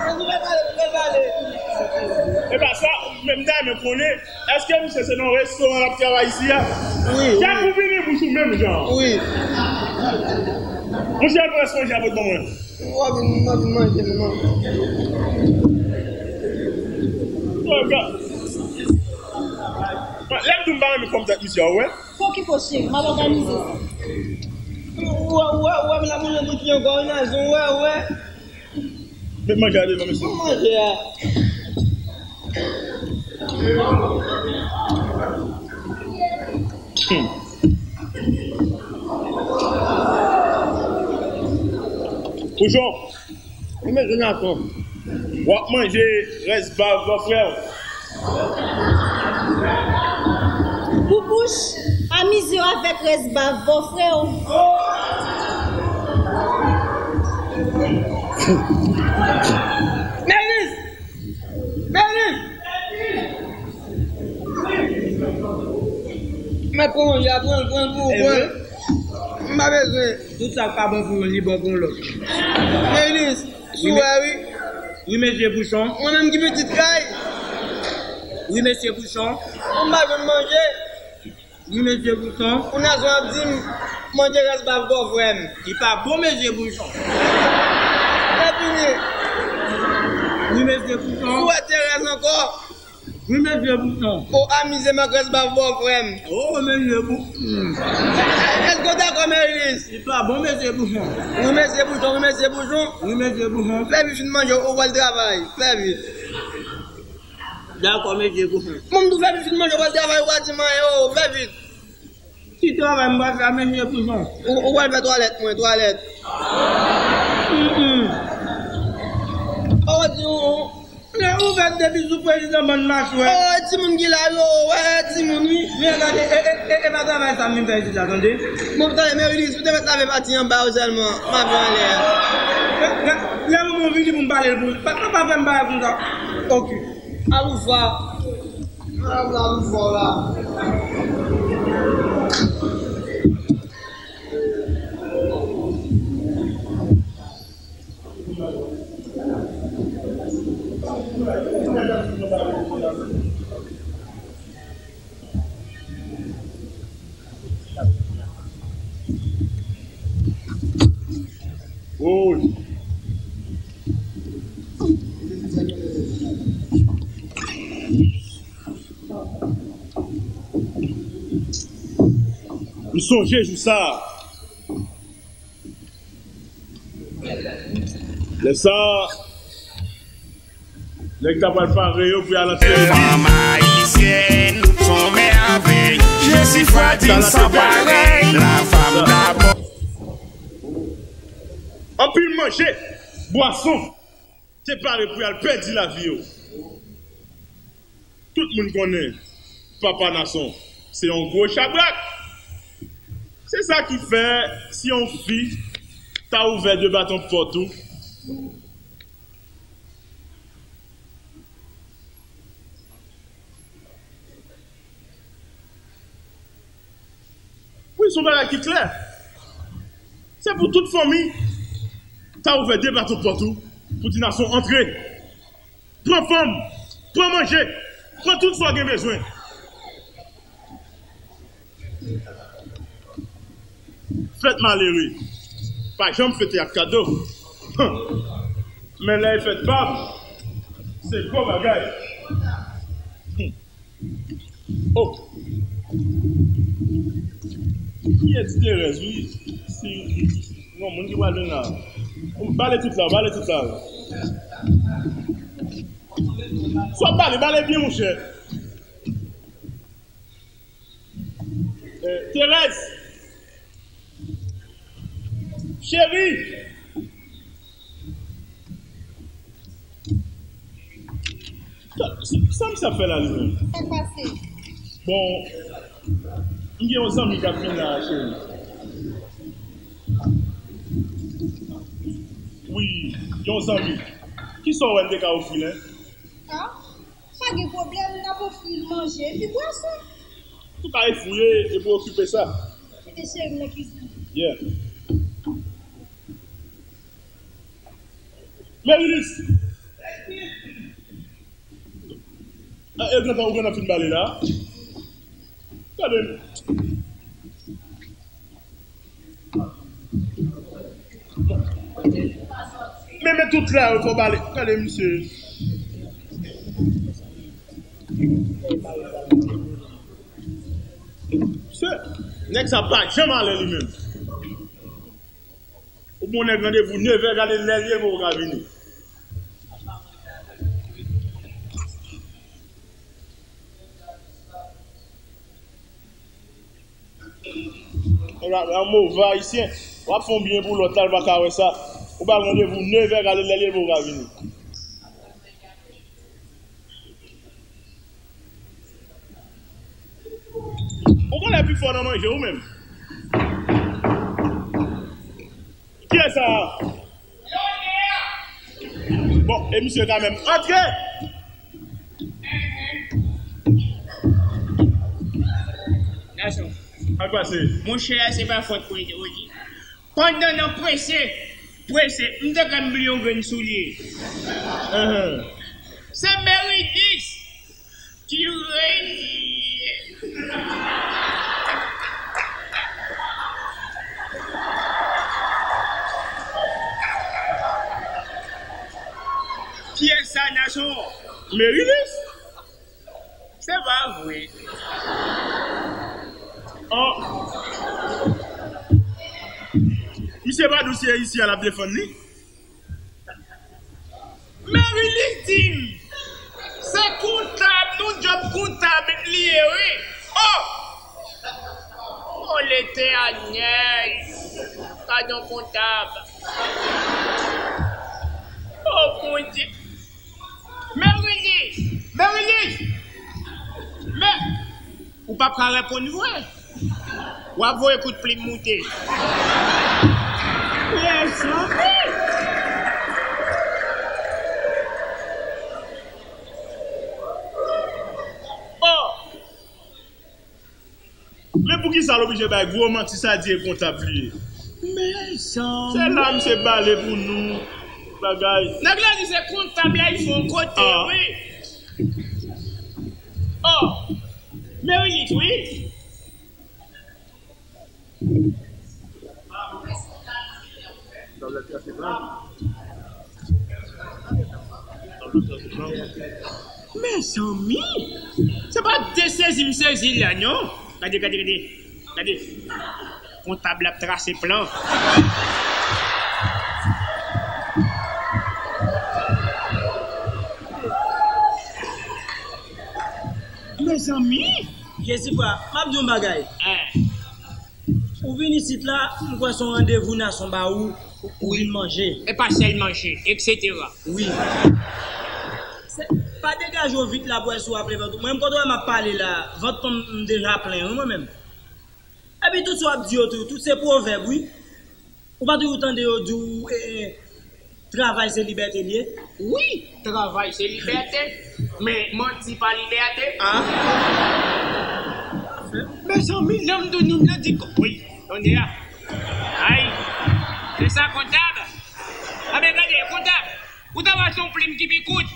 Nason, fè l pale, fè l pale. E pa sa, men m ta renmen konnen, èske misye se nan restoran l ap travay isi a? Wi, wi. Chak ou vini, bouch ou menm jan. Wi. Monchè, al pran esponj la pot ban mwen. W ap vin, w ap vin manje, non. Lè m di w m pa renmen fòm tèt misye a, ou wè? Fò ki fò, cheri, m ap òganize sa. Ou wè, ou wè, ou wè, m la manje bouch li ankò, wi, Nason, ou wè, ou wè. Met manje a devan, mesye. Manje a. Hmm. Pouchon. Wi, mesye Nason. W ap manje rès bav bòfrè w. Boubouch, amize w avèk rès bav bòfrè w. Merilis! Merilis! Mèt pran manje a, pran l, pran l pou ou, pran l. M pa bezwen. Tout sa k pa bon pou youn, li bon pou yon lòt. Merilis, sou wè, wi. Wi, mesye Pouchon. Mwen menm ki pitit kay. Wi, mesye Pouchon. Mwen m pa jwenn manje. Wi, mesye Pouchon. Pou nasyon ap di m, manje rès baf bòfrè m. Li pa bon, mesye Pouchon. Lè fini. Wi, mesye Pouchon. Ou wè Terèz ankò. Wi, mesye Pouchon. O, amize m ak rès baf bòfrè m. O, mesye Pou-, hmm. Èske w dakò, Merilis? Li pa bon, mesye Pouchon. Wi, mesye Pouchon, wi, mesye Pouchon. Wi, mesye Pouchon. Lè m fin manje, ou pral travay. Fè vit. Dakò, mesye Pouchon. Mwen m tou fè m fin manje, ou pral travay, ou pa di m anyen, o, fè vit. Ki travay m pral fè a, mesye Pouchon? Ou, ou pral fè twalèt mwen, twalèt. Mm, mm. O, di ou. Lè ou fè depi sou prezidan bann machwè. O, timoun ki la yo, wè, timoun, wi. Men gade, e, e, e, e pa travay sa m vin fè isit la, tande. Bon, tande, Merilis, ou te mèt lave pati anba yo sèlman, m ap anlè a. Lè, lè, lè manman w vini pou m pale l pou li. Pa, pa, pa fè m bagay konsa. Oke. Aloufa. Aloufa, aloufa la. Woy. M sonje jou sa a. Lè sa a, nèg ta pral pare yo pou y al antere li. Fanm ayisyèn, son mèvèy. Je suis Fradine sans pareil, la femme d'abord. Anpil manje, bwason te pare pou y al pèdi lavi yo. Tout moun konnen Papa Nason se yon gwo chabrak. Se sa ki fè, si yon fi ta ouvè de baton pòt ou, wi, se yon bagay ki klè. Se pou tout fanmi ta ouvè de baton pòt ou pou ti Nason antre. Pran fanm, pran manje, pran tout sa w gen bezwen. Fèt malere pa janm fete ak kado. Men lè e fèt bab, se gwo bagay. Oh! Kiyès Terèz, wi? Si yon moun ki pral vin la. Bale tout la, bale tout la. Swa bale, bale byen, monchè. Eh, Terèz! Cheri! Sa, sa, sa misye ap fè la, li menm? Sa k pase? Bon, m gen yon zanmi k ap vin la, cheri. Wi, yon zanmi. Kisa w wè m te ka ofri l, en? Ah? Pa gen pwoblèm, n ap ofri l manje epi bwason. Ou ka fouye epi okipe sa. Kite cheri m nan kizin. Yeah. Merilis! Ah, e gentan, ou gentan fin bale la? Gade. Men, men tout la, yo fò bale. Gade misye. Se, nèg sa pa janm alè li menm. Ou bon nèg randevou nevè, gade lè l ye, poko ka vini. Yon move ayisyen, w ap fè yon byen pou lòt la, l pa ka wè sa. Ou ba l randevou nevè, gade lè l ye, l poko ka vini. Ou konnen pi fò nan manje, ou menm. Kiyès sa a? Bon, e misye kanmenm. Antre! Gason. Sa k pase? Monchè, se pa fòt mwen, wi. Pandan n ap prese, Prese, m te kwè m bliye yon grenn soulye. Ahan. Se Meridis ki rele. Kiyès sa, Nason? Meridis? Se pa vre. Oh. Misye pa di w se Ayisyen an l ap defann li? Merilis di m, se kontab, yon djòb kontab li ye, wi. Oh! Oh, Letènèl! Gad yon kontab. Oh, Bondye! Merilis! Merilis! Men, ou p ap ka reponn vre. W ap voye kout plim moute. Mezanmi! Oh! Men poukisa l oblije bay gwo manti sa, di e kontab li ye? Mezanmi! Se la misye bale pou nou bagay. Nèg la di se kontab la, li fè yon kote, ah, wi. Oh! Merilis, wi. Mezanmi! Se pa de sezi m sezi la, non? Gade, gade, gade. Gade. Kontab la ap trase plan. Mezanmi! Jesifra, m ap di yon bagay. Eh. Ou vin isit la, m kwè se yon randevou Nason ba ou, ou vin manje. E pa sèl manje, etsetera. Wi. Se, pa degaje w vit la pou wè si w ap leve vant ou. Mwen menm, kote w wè m ap pale la, vant pa m, m deja plen, wi, mwen menm. Epi tout sa w ap di yo tou, tout se pwovèb, wi. Ou pa toujou tande yo di w, eh, eh, travay se libète l ye? Wi, travay se libète. Men manti pa libète. Ah. Mezanmi, lè m di w nou nan di ko-, wi, tande a. Ay, se sa kontab. A ben gade, kontab. Ou ta wè se yon plim ki pi kout.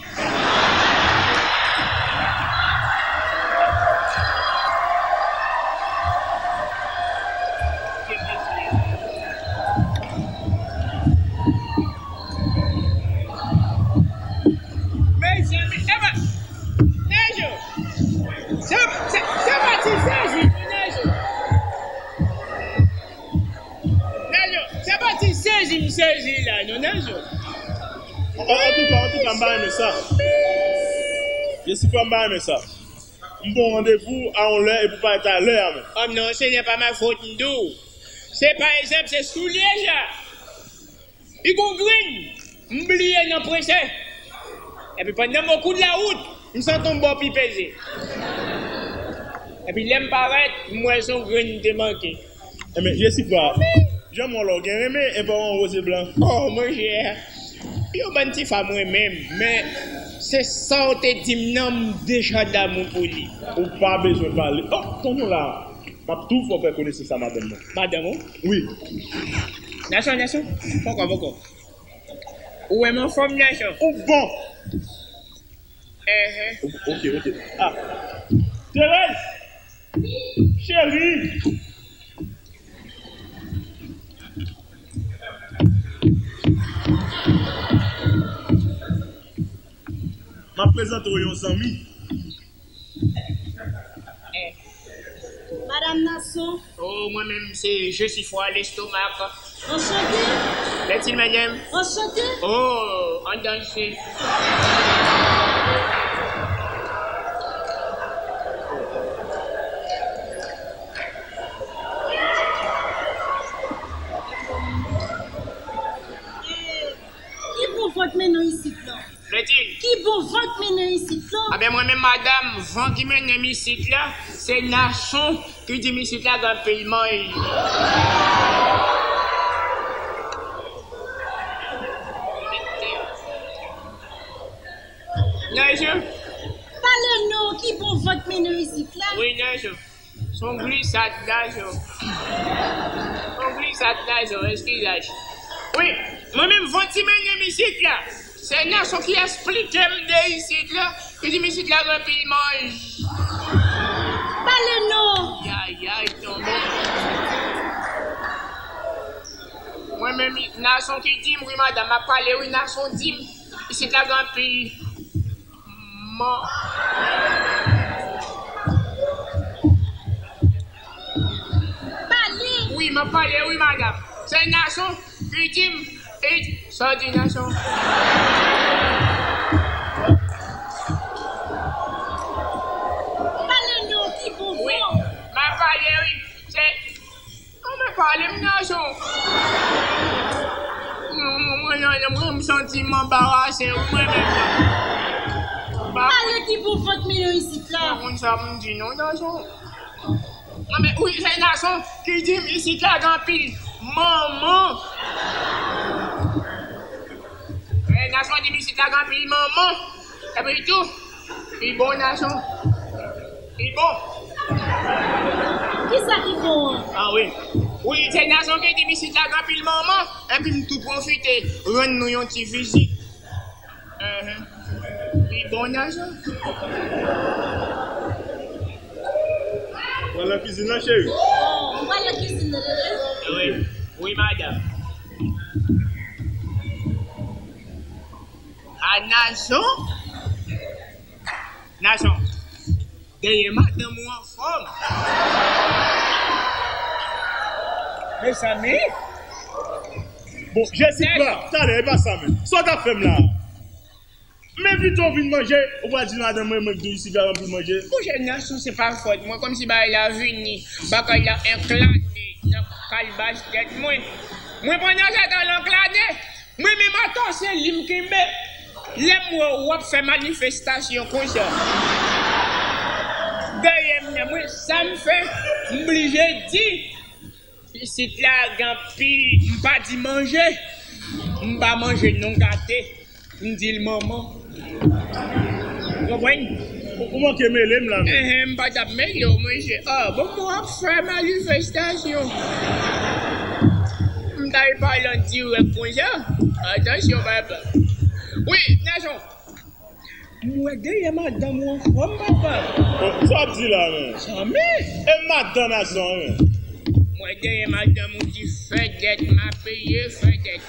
Mezanmi, epa, Nejo, se, se, se pa ti sezi, Nejo. Nejo, se pa ti sezi m sezi la, non, Nejo. An, antouka, antouka, m pa renmen sa. Jesifra, m pa renmen sa. M ba w randevou a yon lè epi w pa rete a lè a menm. Oh non, ce n'est pas ma faute, m di w. Se pa egzanp, se soulye ja. Li gon grenn, m bliye nan prese. Epi pandan m o kou de la wout, m santi yon bò pi peze. Epi lè m parèt, m wè se yon grenn m te manke. Enben, Jesifra, jan m wè w la, w gen renmen enpè w an woz e blan? Oh, monchè, yon bann ti fanm renmen m, men se sa w te di m nan, m deja damou pou li. Ou pa bezwen pale. Oh, tann nou la. M ap tou fè w fè konesans a madanm mwen. Madanm ou? Wi. Nason, Nason, poko, poko. Ou wè m anfòm, Nason? Ou bon. Enhen. Ok, ok. Ah. Thérèse! Cheri! M ap prezante w yon zanmi. Eh. Madam Nason. Oh, mwen menm, se Jesifwa Lestomak. Anchante. Lètil, medam. Anchante. Oh, an danje. Eh, ki bon van k mennen w isit la? Lètil. Ki bon van k mennen w isit la? Anben, mwen menm, madanm, van ki mennen m isit la, se Nason ki di m isit la gen anpil manj. Nason. Pale non, ki bon van k mennen w isit la? Wi, Nason. Se yon glisad lajan. Se yon glisad lajan, eskizaj. Wi, Mwen menm, fon ti mennen m isit la. Se Nason ki esplike m de isit la. Li di m isit la gen anpil manje. Pale non. Yayay, tonbe. Mwen menm, Nason ki di m, wi, madanm, m ap pale, wi, Nason di m, isit la gen anpil man. Pale. Wi, m ap pale, wi, madanm. Se Nason ki di m, e, sa w di, Nason? Pale non, ki bon. Wi, bon. M ap pale, wi. Se Mwen pale m Nason. Mwen, mwen, mwen, mwen, mwen, m santi m anbarase, wi, mwen menm. Ba- Pale ki pou vant milyon isit la. Mwen konn sa m di non, Nason. Mwen, men, wi, se Nason ki di m isit la gen anpil manman. Eh, Nason di m isit la gen anpil manman. Epi tou, li bon, Nason. Li bon. Kisa ki bon an? Ah wi. Wi, se Nason ki di m isit la gen anpil manman, epi m tou pwofite rann nou yon ti vizit. Enhen. Li bon, Nason. Ou al nan kizin nan, cheri? Oh, ou al nan kizin nan, bebe? Wi. Wi, madanm. A Nason? Nason, dèyè madanm ou anfòm. Mezanmi. Bon, Jessica, talè, e pa sa menm. Sa w t ap fè m la? M envite w vin manje, ou pral di madanm mwen, mwen vin isit la pou manje. Monchè, Nason, se pa fòt mwen, kòmsi bagay la vini, bagay la enklane nan kalbas tèt mwen. Mwen pandan se tan l anklane, mwen menm atò se li m kenbe. Lè m wè w ap fè manifestasyon konsa dèyè m nan, mwen, sa m fè, m blije di. Isit la gen anpil, m pa di manje, m pa manje non gate, m di l manman. Ou konprann? Ou, ou manke mele m la menm. Enhen, m pa t ap mele w, monchè. Ah, bon, mwen ap fè manifestasyon. M t al pale an dirèk konsa. Atansyon, papa. Wi, Nason. M wè dèyè madanm ou anfòm, papa. Bon, sa w ap di la menm? Zanmi. E madanm Nason an menm? M wè dèyè madanm ou di fè dèt, m a peye, fè dèt.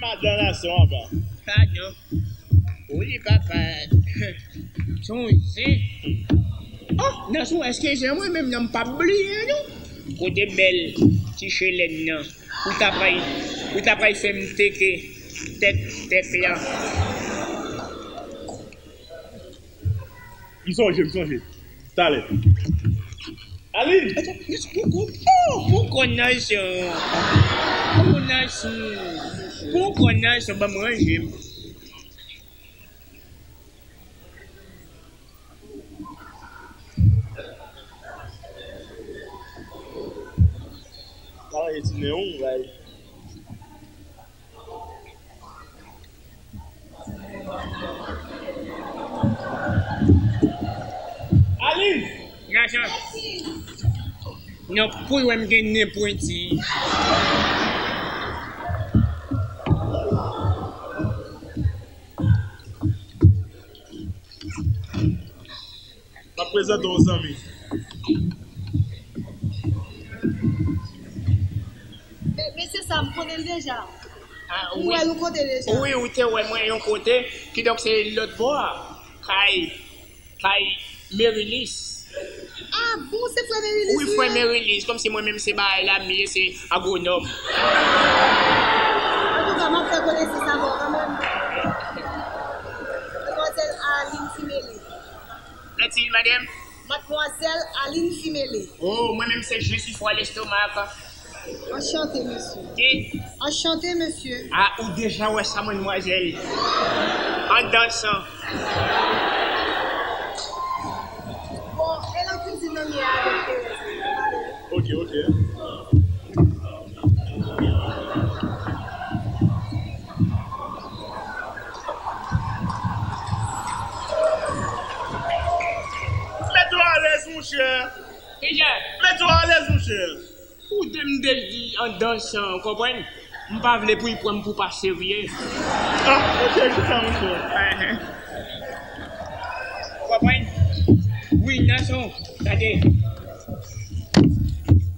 Madanm Nason an, papa. Padon. Wi, papa. Sonje. Oh, Nason, èske se mwen menm nan m p ap bliye, non? Kote bèl ti chelèn nan? Ou ta pral, ou ta pral fè m teke tèt, tèt la. M sonje, m sonje. Talè. Aline! Poko, oh, poko Nason. Poko Nason. Poko Nason, ban m ranje m. Sa va, e ti nen ou, bay. Aline! Nason. Non, pou w wè m gen nen pwenti. M ap prezante w zanmi. Me-, mesye sa, m konnen l deja. Ah, m wè l yon kote deja. Wi, ou te wè mwen yon kote. Kidonk, se lòt bò a. Kay, kay Merilis. Ah bon, se frè Merilis ou ye? Wi, frè Merilis. Kòmsi mwen menm se bagay la m ye, se agwonòm. Antouka, m ap fè konesans avè w kanmenm. Madmwazèl Aline Fimele. Gentil, madanm. Madmwazèl Aline Fimele. Oh, mwen menm se je suis froid l'estomac. Anchante, mesye. Ki? Anchante, mesye. Ah, ou deja wè sa, madmwazèl. An dansan. Bon, e nan kizin nan m ye avèk Terèz. Ok, ok. Mete w alèz, monchè. Kijan? Mete w alèz, monchè. Ou te m te di an dansan, ou konprann? M pa vle pou y pran m pou pa serye. Ah, ok, chita, monchè. Ou konprann? Wi, Nason, gade.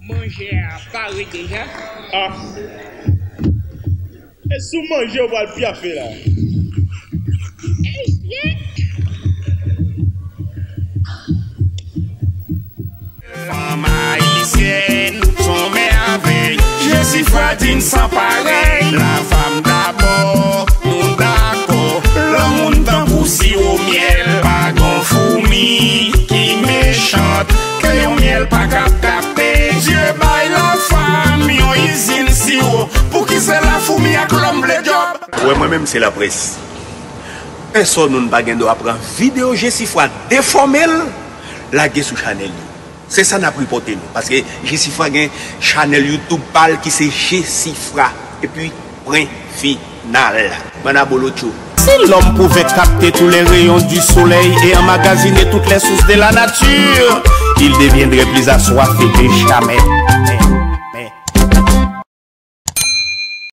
Manje a pare deja. Ah. E sou manje ou pral pyafe la? Ey, ye! Fanm ayisyèn, son mèvèy. Jesifra di n san parèy. La femme d'abord, nou dakò. Lanmou n tankou siwo myèl. Pa gon foumi ki mechant. Ke yon myèl pa kab kapte. Dye bay la femme yon izin siwo. Pouki se la foumi ak lòm vle djòb? Ou wè, mwen menm, se laprès. Pèsòn moun pa gen dwa pran videyo Jesifra, defòme l, lage sou chanèl li. Se sa n ap ripòte nou. Paske Jesifra gen chanèl YouTube pa l ki se Jesifra. Epi, pwen final. Bann abolotcho. Si l'homme pouvait capter tous les rayons du soleil et emmagasiner toutes les sources de la nature, il deviendrait plus assoiffé que jamais.